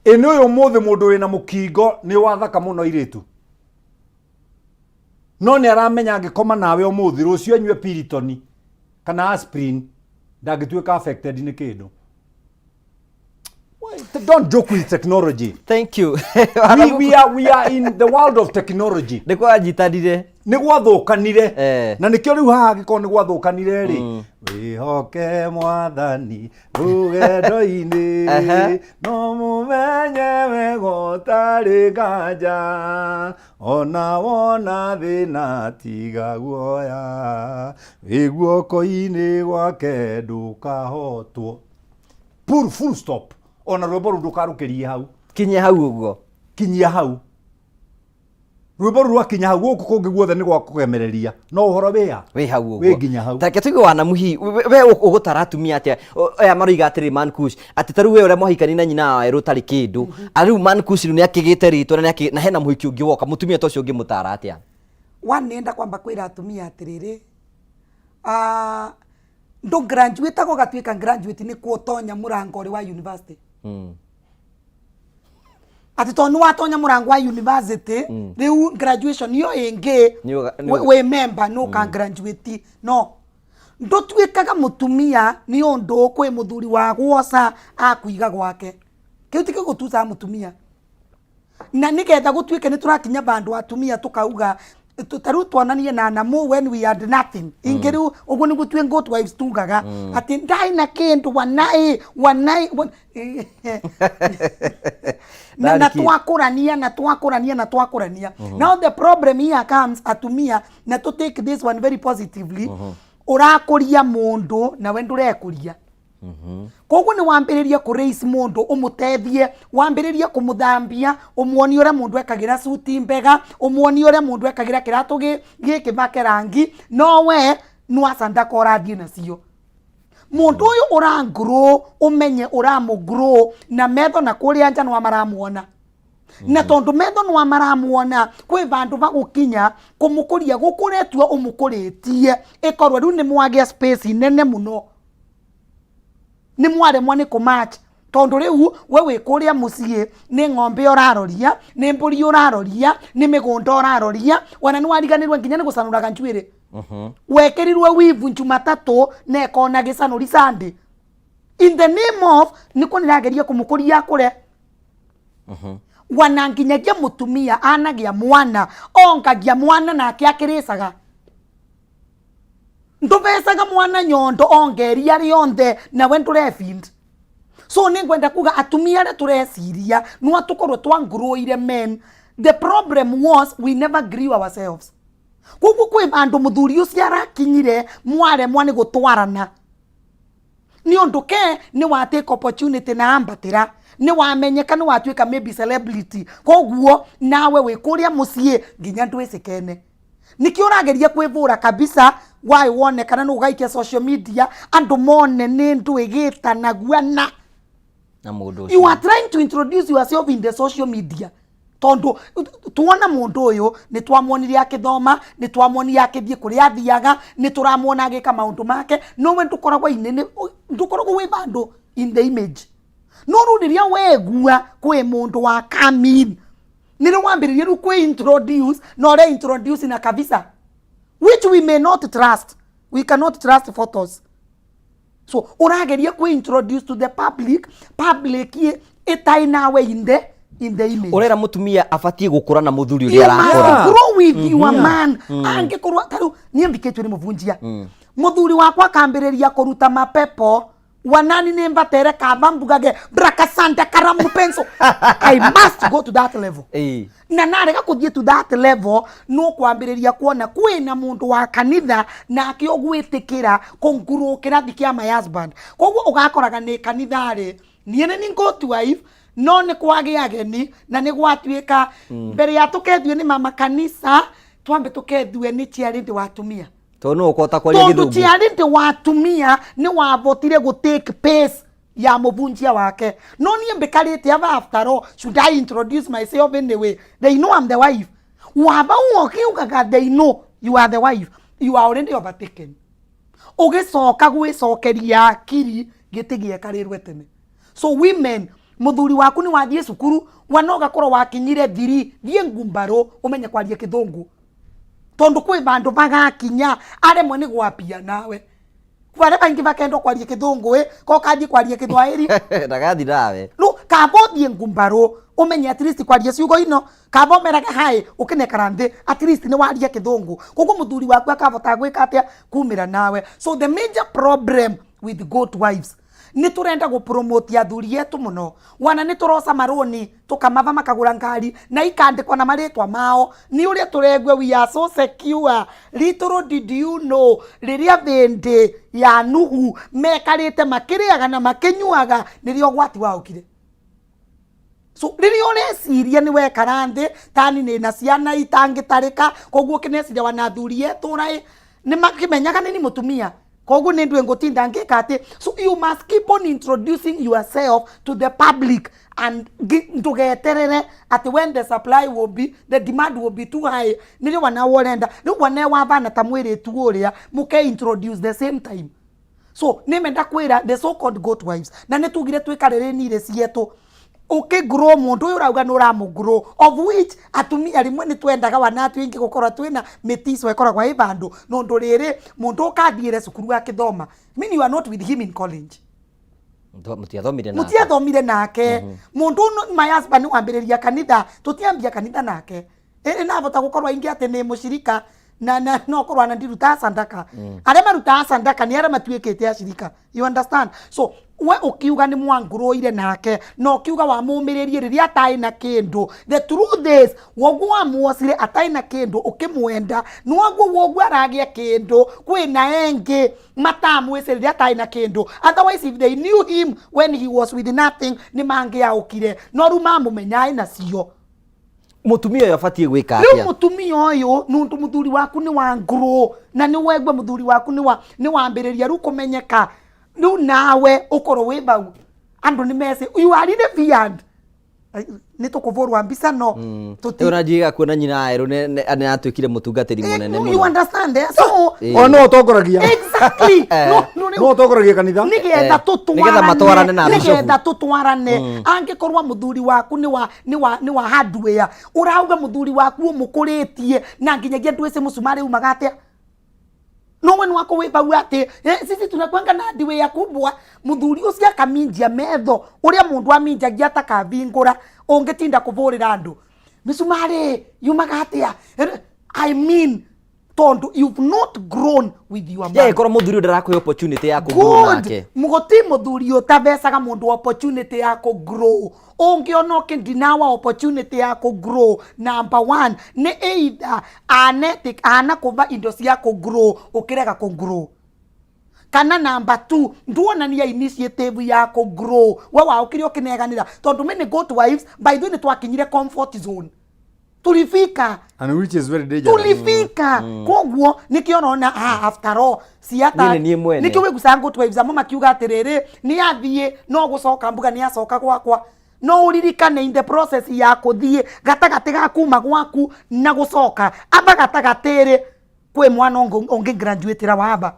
Ĩ nĩ ũyũ ũmũthĩ mũndũ wĩna mũkingo nĩ wathaka mũno airĩtu no nĩ aramenya angĩkoma nawe ũmũthĩ rũciũ anyue Piriton kana aspirin ndangĩtuĩka affected nĩ kĩndũ. Don't joke with technology. Thank you. We are in the world of technology. Nĩ kwanyitanire. Nĩ gwathũkanire. Na nĩkĩo rĩu haha angĩkorwo nĩ gwathũkanire rĩ, wĩhoke mwathani rũgendo-inĩ no mũmenye wega ũtarĩ nganja ona wona thĩna tiga guoya wĩ guoko-inĩ gwake ndũkahotwo. Full, full stop. Ona rwĩmbo rũu ndũkarũkĩrie hau. Kinyia hau ũguo. Kinyia hau. Rwĩmbo rũu rwakinya hau gũkũ kũngĩ guothe nĩ gwa kũgemereria. No ũhoro wĩa? Wĩ hau ũguo. Wĩ nginya hau. Take tũigue wanamuhi we ũgũtara atumia atĩa? Aya maroiga atĩrĩ man kush atĩ ta rĩu we ũrĩa mwahikani na nyina wa werũ ũtarĩ kĩndũ. A rĩu man kush rĩu nĩakĩgĩte rĩtwa na nĩakĩ na hena mũhiki ũngĩ woka mũtumia ta ũcio ũngĩmũtara atĩa? One nĩenda kwamba kwĩra atumia atĩrĩrĩ, ndũ graduate gũgatuĩka graduate nĩ kuotonya mũrango ũrĩ wa university. Atĩ tondũ nĩ watonya mũrango wa university rĩu graduation iyo ĩngĩ wĩ member nĩ ũka graduate no ndũtuĩkaga mũtumia nĩ ũndũ kwĩ mũthuri wa gwoca akuiga gwake kĩu ti gĩgũtucaga mũtumia na nĩgetha gũtuĩke nĩ tũrakinya bandũ atumia tũkauga ta rĩu twananie na namu when we had nothing ingĩ rĩu ũguo nĩguo twĩ good wives tugaga atĩ ndarĩ na kĩndũ wanai wanai na twakũrania na twakũrania na twakũrania. Now the problem here comes atumia na to take this one very positively ũrakũria mũndũ nawe ndũrekũria. Koguo nĩ wambĩrĩria kũ raise mũndũ ũmũtethie wambĩrĩrie kũmũthambia ũmuonie ũrĩa mũndũ ekagĩra suti mbega ũmuonie ũrĩa mũndũ ekagĩra kĩratũ gĩkĩ make rangi no we nĩwacandaka ũrathiĩ nacio. Mũndũ ũyũ ũra grow ũmenye ũramũ grow na metho na kũrĩa nja nĩwa maramuona. Na tondũ metho nĩwa maramuona kwĩ vandũ va gũkinya kũmũkũria gũkũretua ũmũkũrĩtie ĩkorwo rĩu nĩ mwagĩa space nene mũno. Nĩ mwaremwo nĩ kũ match tondũ rĩu we wĩ kũrĩa mũciĩ nĩ ng'ombe ũraroria, nĩ mbũri ũraroria, nĩ mĩgũnda ũraroria, ona nĩ wariganĩrwo nginya nĩ gũcanũraga njuĩrĩ. Wekĩrirwe wivu Jumatatũ na ĩkona gĩcanũri Sunday. In the name of nĩkwo nĩrageria kũmũkũria akũre. Wana nginyagia mũtumia anagĩa mwana ongagia mwana nake akĩrĩcaga. Ndũbecaga mwana nyondo ongeria rĩonthe nawe ndũrebind. So nĩ ngwenda kuga atumia arĩa tũreciria no tũkorwo twanguruire men. The problem was we never grew ourselves. Koguo kwĩ handũ mũthuri ũcio arakinyire mwaremwa nĩ gũtwarana. Nĩ ũndũ ke nĩ wa take opportunity na ambatĩra, nĩ wamenyeka, nĩ watuĩka maybe celebrity. Koguo nawe wĩ kũrĩa mũciĩ nginya ndwĩcĩkene. Nĩkĩo ũrageria kwĩvũra kabisa waĩ wone kana nĩ ũgaikia social media andũ mone nĩ ndwĩgĩtanagua na na mũndũ You are trying to introduce yourself in the social media. Tondũ tuona mũndũ ũyũ nĩ twamuonire akĩthoma, nĩ twamuonire akĩthiĩ kũrĩa athiaga, nĩ tũramuona agĩka maũndũ make, no we ndũkoragwo inene, ndũkoragwo wĩ vandũ in the image. No rĩu rĩrĩa wegua kwĩ mũndũ wa come in, nĩrĩo wambĩrĩria rĩu kwĩ introduce, na ũre introduce na kabisa, which we may not trust. We cannot trust photos. So ũrageria kwĩ introduce to the public, public ĩtarĩ nawe in the image. Ũrera mũtumia abatiĩ gũkũra na mũthuri ũrĩa You must arakũra. grow with your man. Angĩkorwo ta rĩu niĩ mbikĩtio nĩ mũbunjia, mũthuri wakwa akambĩrĩria kũruta mapepo wanani nĩ mbatere kamba mbugage brakasanda karamu penso. I must go to that level. Na narega kũthiĩ to that level, no kwambĩrĩria kuona kwĩna mũndũ wa kanitha nake ũgwĩtĩkĩra kũngurũkĩra thi kĩa my husband. Koguo ũgakoraga nĩ kanitha rĩ, niĩ nĩ ni go to wife, no nĩ kwagĩa ageni na nĩ gwatuĩka mbere ya tũkethue nĩ mama kanitha, twambe tũkethue nĩ chiarĩndĩ wa atumia. Tondũ nũ ũkũhota kwaria Tondũ gĩthũngũ? chiarĩndĩ wa atumia nĩ wavotire gũ take pace ya mũbunjia wake. No niĩ mbĩkarĩte ava, after all, should I introduce myself anyway? They know I'm the wife. Waba ũkiugaga they know you are the wife, you are already overtaken. Ũgĩcoka gwĩcokeria akiri gĩtĩ gĩekarĩrwe tene. So women, mũthuri waku nĩ wathiĩ cukuru wana ũgakorwo wakinyire thiri, thiĩ ngumbarũ ũmenye kwaria kĩthũngũ, tondũ kwĩ vandũ vagakinya aremwe nĩ gwapia nawe. Barĩa baingĩ bakenda kwaria kĩthũngũ ĩ ko kathiĩ kwaria kĩthwaĩri. Ndagathi nawe. Rĩu kamba ũthiĩ ngumbarũ ũmenye at least kwaria ciugo ino, kamba ũmerage hi ũkĩnekara nthĩ, at least nĩ waria kĩthũngũ. Koguo mũthuri waku akavota gwĩka atĩa kumĩra nawe. So the major problem with goat wives, nĩ tũrenda gũpromote athuri etu mũno. Wana nĩ tũroca marũni tũkamava makagũra ngari na ikandĩkwo na marĩtwa mao, nĩ ũrĩa tũregua we are so secure. Little did you know, rĩrĩa thĩndĩ ya Nuhu mekarĩte makĩrĩaga na makĩnyuaga, nĩrĩo ũgwati waũkire. So rĩrĩa ũreciria nĩ wekara nthĩ tani nĩ na ciana itangĩtarĩka, koguo ũkĩneciria wana athuri etũra ĩ nĩ makĩmenyaga nĩ ni mũtumia, koguo nĩ ndwĩ ngũtinda ngĩka atĩ. So you must keep on introducing yourself to the public and ndũgeterere atĩ when the supply will be, the demand will be too high, nĩrĩo wana ũrenda rĩu wana wavana ta mwĩrĩtu ũrĩa mũke introduce the same time. So nĩ menda kwĩra the so called goat wives, na nĩ tugire twĩkarĩrĩ nirĩ cietũ ũkĩgrow mũndũ ũyũ ũrauga nĩ ũramũgrow, of which atumia rĩmwe nĩ twendaga wana twingĩ gũkorwo twĩna mĩtico ĩkoragwo ĩ vandũ nũndũ rĩrĩ mũndũ ũkathiĩre cukuru akĩthoma, mean you are not with him in college. Mũtiathomire nake. Mũtiathomire nake. Mũndũ ũyũ, my husband, nĩ wambĩrĩria kanitha, tũtiambia kanitha nake. Ĩrĩ navota gũkorwo aingĩ atĩ nĩ mũcirika na no korwo ana ndirutaga sandaka. Arĩa marutaga sandaka nĩ arĩa matuĩkĩte acirika, you understand? So we ũkiuga nĩ mwangũrũire nake na ũkiuga wamũmĩrĩrie rĩrĩa atarĩ na kĩndũ, the truth is woguo wamuocire atarĩ na kĩndũ ũkĩmwenda, noguo woguo aragĩa kĩndũ kwĩna engĩ matamwĩce rĩrĩa atarĩ na kĩndũ. Otherwise, if they knew him when he was with nothing, nĩ mangĩaũkire, no rĩu mamũmenya ĩ nacio. Mũtumia ũyũ abatiĩ gwĩka Rĩu atĩa? Mũtumia ũyũ, nũndũ mũthuri waku nĩ wa ngũrũ na nĩ wegua mũthuri waku nĩ wambĩrĩria rĩu kũmenyeka, rĩu nawe ũkorwo wĩ bau andũ nĩ meci you are really feared. Nĩ tũkũbũrwa mbica no tũti Ona njiga kuona nyina erũ nĩ atuĩkire mũtungatĩri mũnene you mũno. understand eh? So O no ũtongoragia. Exactly. No, no, No ũtongoragia kanitha. Nĩgetha Nĩgetha matwarane na tũtwarane, bishofu. nĩgetha tũtwarane. Angĩkorwo mũthuri waku nĩ wa hardware, ũrauga mũthuri waku ũmũkũrĩtie na nginyagia ndwĩci mũcumarĩ umaga atĩa, no we nwako wĩ bau atĩ sisi tunakwanga na hardware kubwa. Mũthuri ũcio akaminjia metho ũrĩa mũndũ aminjagia atakabingũra, ũngĩtinda kũbũrĩra andũ mĩcumarĩ yumaga atĩa. I mean, tondu you've not grown with your man. Yeah, ĩkorwo mũthuri ũyũ ndarakũhe opportunity ya kũgrow Good. nake. Mũgũti mũthuri ũtathecaga mũndũ opportunity ya kũ-grow. Ũngĩona ũkĩndinawa opportunity ya kũ-grow, number one nĩ either ana kũva indo cia kũ-grow, ũkĩrega kũ-grow, kana number two, nduonania initiative ya kũ-grow. We waũkire ũkĩneganĩra tondũ many good wives, by the way, nĩ twakinyire comfort zone, tulifika. And which is very dangerous. Tulifika. Koguo nikio ũrona, ah, after all ciata Niĩ nĩ niĩ mwene. Nikio wĩgucaga good wives amwe makiuga atĩrĩrĩ, nĩ athiĩ no gũcoka mbuga nĩ acoka gwakwa. No ũririkane, in the process ya kũthiĩ gatagatĩ ga kuma gwaku na gũcoka aba gatagatĩ rĩ, kwĩ mwana ũngĩ graduate waba.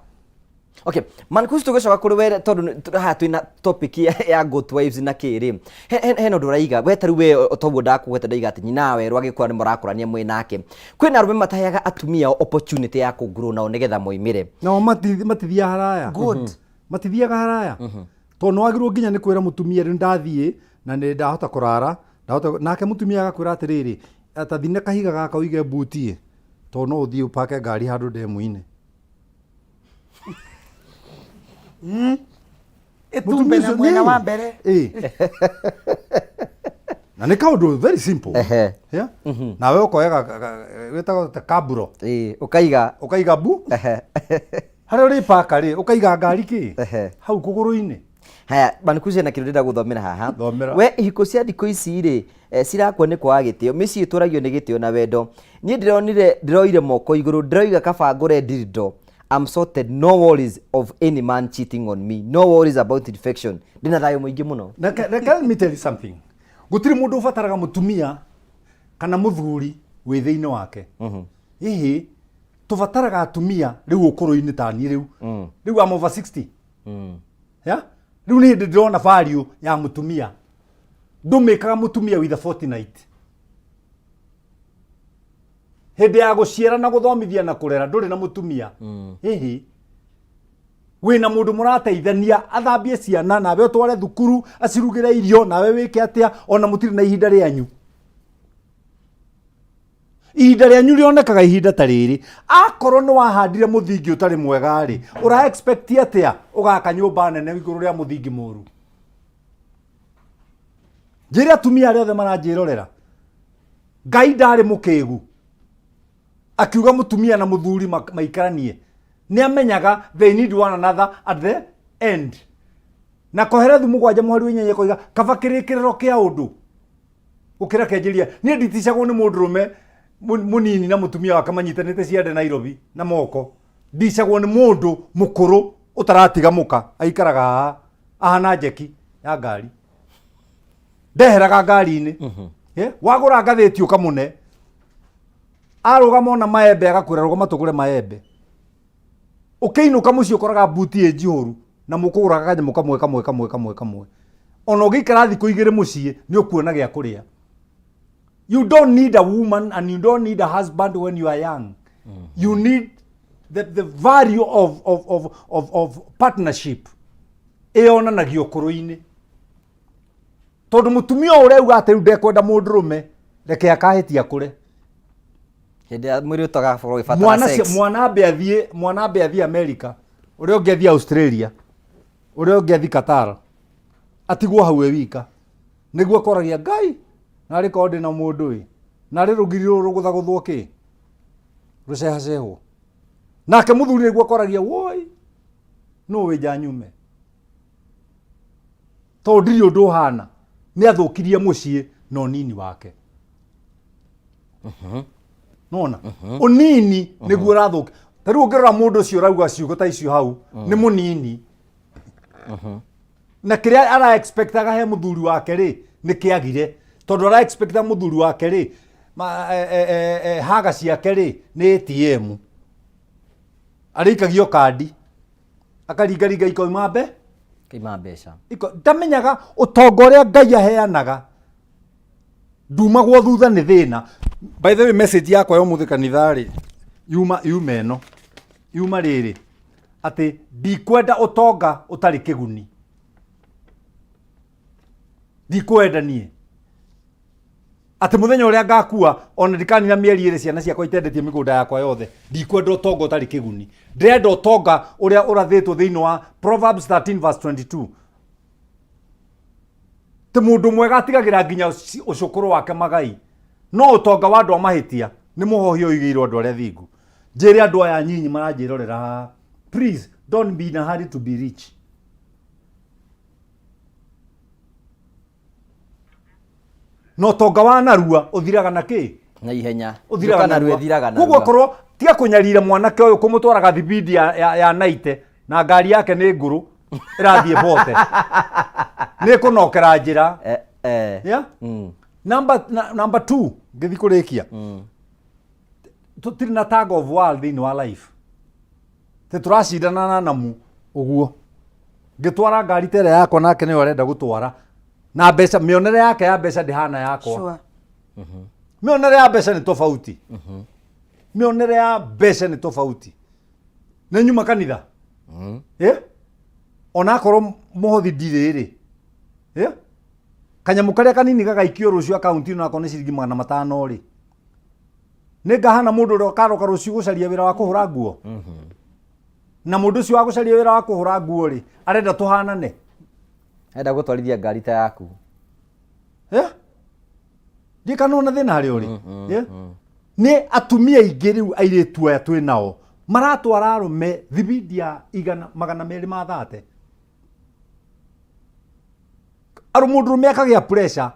Okay, Mankusi, tũgĩcoka kũrĩ we tondũ haha twĩna topic ya good wives na kĩrĩ, hena ũndũ ũraiga we tarĩu we toguo ndakũgweta, ndaiga atĩ nyina werũ agĩkũra nĩ mũrakũrania mwĩ nake. Kwĩna arũme mataheaga atumia ao opportunity ya kũgrow nao nĩgetha moimĩre. Nao matithiaga haraya. Good. Matithiaga haraya tondũ nĩ wagĩrĩirwo nginya nĩ kwĩra mũtumia rĩu ndathiĩ na nĩ ndahota kũrara ndahota. Nake mũtumia agakwĩra atĩrĩrĩ, ta thine kahiga gaka ũige mbuti tondũ no ũthiĩ ũpake ngari handũ ndemu-inĩ. Ĩtumbe na Mũtumia ũcio mwena wa mbere. Ĩ. Na nĩ kaũndũ very simple. Yeah? Nawe ũkoya wĩtagwo ta kaburo. Ĩ, ũkaiga. Ũkaiga bu harĩa ũrĩpaka rĩ, ũkaiga ngari kĩ hau kũgũrũ-inĩ. Haya, Mankusi, na kĩndũ ndĩrenda gũthomera haha. Thomera. We ihiko cia thikũ ici rĩ, cirakua nĩ kwaga gĩtĩo. Mĩciĩ ĩtũragio nĩ gĩtĩo na wendo. Niĩ ndĩronire ndĩroire moko igũrũ, ndĩroiga kaba ngũre dildo. I'm sorted, no worries of any man cheating on me, no worries about infection, ndĩna thayũ mũingĩ mũno. Reke let me tell you something. Gũtirĩ mũndũ ũbataraga mũtumia kana mũthuri wĩ thĩinĩ wake. Hihi tũbataraga atumia rĩu ũkũrũ-inĩ ta niĩ rĩu. Rĩu I'm over 60. Yeah? Rĩu nĩ hĩndĩ ndĩrona value ya mũtumia. Ndũmĩkaga mũtumia with a fortnight. Hĩndĩ ya gũciara na gũthomithia na kũrera ndũrĩ na mũtumia. Hihi wĩna mũndũ mũrateithania athambie ciana nawe ũtware thukuru, acirugĩre irio nawe wĩke atĩa, ona mũtirĩ na ihinda rĩanyu. Ihinda rĩanyu rĩonekaga ihinda ta rĩrĩ. Akorwo nĩ wahandire mũthingi ũtarĩ mwega rĩ, ũra expect atĩa ũgaka nyũmba nene igũrũ rĩa mũthingi mũru? Njĩre atumia arĩa othe maranjĩrorera, Ngai ndarĩ mũkĩgu akiuga mũtumia na mũthuri maikaranie. Nĩ amenyaga they need one another at the end. Na Koherethu 7 mũhari wa 8 koiga kaba kĩrĩkĩrĩro kĩa ũndũ gũkĩra kĩanjĩrĩria. Niĩ nditicagwo nĩ mũndũrũme mũnini na mũtumia wake manyitanĩte ciande Nairobi na moko. Ndicagwo nĩ mũndũ mũkũrũ ũtaratiga mũka, aikaraga haha ahana njeki ya ngari, ndeheraga ngari-inĩ. Wagũra ngathĩti ũkamũne, arũgama ona maembe agakwĩra rũgama tũgũre maembe. Ũkĩinũka mũciĩ ũkoraga mbuti ĩ njihũru na mũkũgũraga kanyamũ kamwe kamwe kamwe kamwe kamwe. Ona ũngĩikara thikũ 2 mũciĩ nĩ ũkuona gĩa kũrĩa. You don't need a woman and you don't need a husband when you are young. You need the value of partnership ĩyonanagio ũkũrũ-inĩ, tondũ mũtumia ũyũ ũrauga atĩ rĩu ndekwenda mũndũrũme, reke akahĩtia kũre. Hĩndĩ ya mwĩrĩ ũtagakorwo ũgĩbatara Mwana sex. Mwana ambe athiĩ America, ũrĩa ũngĩ athiĩ Australia, ũrĩa ũngĩ athiĩ Qatar, atigwo hau e wika, nĩguo akoragia Ngai narĩ korwo ndĩ na mũndũ ĩ narĩ rũgiri rũrũ rũgũthagũthwo kĩ rũcehacehwo. Nake mũthuri nĩguo akoragia, woi, nũ wĩnja nyume tondũ ndirĩ ũndũ ũhana. Nĩ athũkirie mũciĩ na ũnini wake. Nona ũnini nĩguo ũrathũkia. Ta rĩu ũngĩrora mũndũ ũcio ũrauga ciugo ta icio hau nĩ mũnini, na kĩrĩa ara expectaga he mũthuri wake rĩ, nĩ kĩagire. Tondũ ara expecta mũthuri wake rĩ, haga ciake rĩ nĩ ATM. Arĩikagio kandi akaringaringa ikoima mbe Kaima mbeca. Ndamenyaga ũtonga ũrĩa Ngai aheanaga ndumagwo thutha nĩ thĩna. By the way, message yakwa ya ũmũthĩ kanitha rĩ yuma ĩno yuma rĩrĩ atĩ ndikwenda ũtonga ũtarĩ kĩguni, ndikwenda niĩ atĩ mũthenya ũrĩa ngakua ona ndikanina mĩeri ĩrĩ ciana ciakwa itendetie mĩgũnda yakwa yothe. Ndikwenda ũtonga ũtarĩ kĩguni, ndĩrenda ũtonga ũrĩa ũrathĩtwo thĩinĩ wa Proverbs 13 verse 22 ti mũndũ mwega atigagĩra nginya ũcũkũrũ wake magai, no ũtonga wa andũ a mahĩtia nĩ mũhohio ũigĩirwo andũ arĩa thingu. Njĩre andũ aya nyinyi maranjĩrorera haha, please don't be in a hurry to be rich. Na ũtonga wa narua ũthiraga na kĩ? Na ihenya. Ũthiraga Njuka narua narua. ĩthiraga Koguo narua. akorwo tiga kũnyarira mwanake ũyũ kũmũtwaraga thibindi ya naite na ngari yake nĩ ngũrũ ĩrathiĩ bote nĩ ĩkũnokera njĩra. Yeah? Number 2 ngĩthiĩ kũrĩkia, tũtirĩ na tag of war thĩinĩ wa life, tĩ tũracindana na namu ũguo ngĩtwara ngari ta ĩrĩa yakwa nake nĩyo arenda gũtwara na mbeca, mĩonere yake ya mbeca ndĩhana yakwa. Mĩonere ya mbeca nĩ tofauti. Mĩonere ya mbeca nĩ tofauti. Nĩ nyuma kanitha. Eh? Ona akorwo mũhothi ndirĩ rĩ. Eh? Kanyamũ karĩa kanini gagaikio rũciũ akaunti ĩno akorwo nĩ ciringi 500 rĩ. Nĩ ngahana mũndũ ũrĩa ũkaroka rũciũ gũcaria wĩra wa kũhũra nguo. Na mũndũ ũcio wa gũcaria wĩra wa kũhũra nguo rĩ, arenda tũhanane. Arenda gũtwarithia ngari ta yaku. Eh? Ndiĩ kana ona thĩna harĩa ũrĩ. Eh? Nĩ atumia aingĩ rĩu airĩtu aya twĩ nao maratwara arũme thibindi ya igana magana merĩ ma thate. Arũ mũndũrũme akagĩa pressure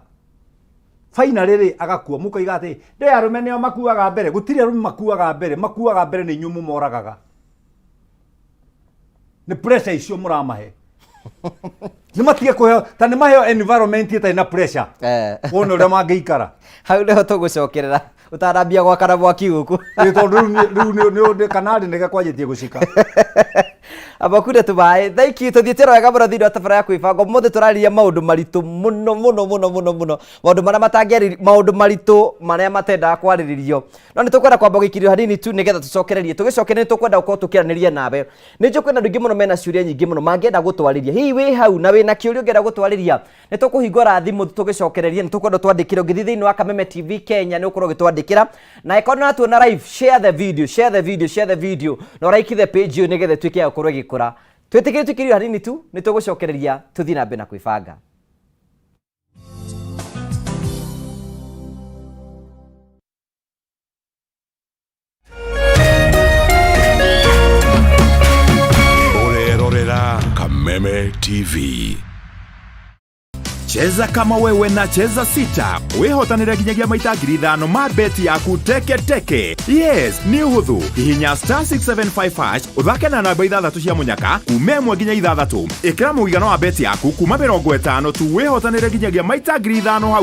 finally rĩ agakua, mũkoiga atĩ ndĩ arũme nĩo makuaga mbere. Gũtirĩ arũme makuaga mbere, makuaga mbere nĩ inyuĩ mũmoragaga. Nĩ pressure icio mũramahe. Nĩ matige kũheo, ta nĩ maheo environment ĩtarĩ na pressure. Wone ũrĩa mangĩikara. Hau nĩho tũgũcokerera ũtanambia gwakana mwaki gũkũ. Ĩ, tondũ rĩu rĩu nĩ kanarĩ nĩge kwanjĩtie gũcika. Amba kunde tũmaĩ. Thank you. Tũthiĩte wega mũno thĩinĩ wa tabara ya kwĩbanga. Ũmũthĩ tũrarĩrĩria maũndũ maritũ mũno mũno mũno mũno mũno. Maũndũ marĩa matangĩarĩrĩrio, maũndũ maritũ marĩa matendaga kwarĩrĩrio. No nĩ tũkwenda kwamba gũikĩrio hanini tu nĩgetha tũcokererie. Tũgĩcokereria nĩ tũkwenda gũkorwo tũkĩaranĩria nawe. Nĩ njũĩ kwĩna andũ aingĩ mũno mena ciũria nyingĩ mũno mangĩenda gũtwarĩria. Hihi wĩ hau na wĩna kĩũria ũngĩenda gũtwarĩria? Nĩ tũkũhingũra thimũ tũgĩcokererie, nĩ tũkwenda ũtwandĩkĩre. Ũngĩthiĩ thĩinĩ wa Kameme TV Kenya nĩ ũkorwo ũgĩtwandĩkĩra. Na ĩkorwo nĩ ũratuona live, share the video, share the video, share the video na ũraiki the page ĩyo nĩgetha ĩtuĩke ya gũkorwo ĩgĩkũra. Twĩtĩkĩrie tũikĩrio hanini tu, nĩ tũgũcokereria tũthiĩ na mbere na kwĩbanga. Ũrerorera Kameme TV. Cheza kama wewe na Cheza Sita wĩhotanĩre nginyagia maita 5,000 ma beti yaku teke teke. Yes, nĩ ũhũthũ. Hihinya star 675 hash ũthake na namba ithathatũ cia mũnyaka kuma 1 nginya 6. Ĩkĩra mũigana wa beti yaku kuma 50 tu wĩhotanĩre nginyagia maita 5,000 hau.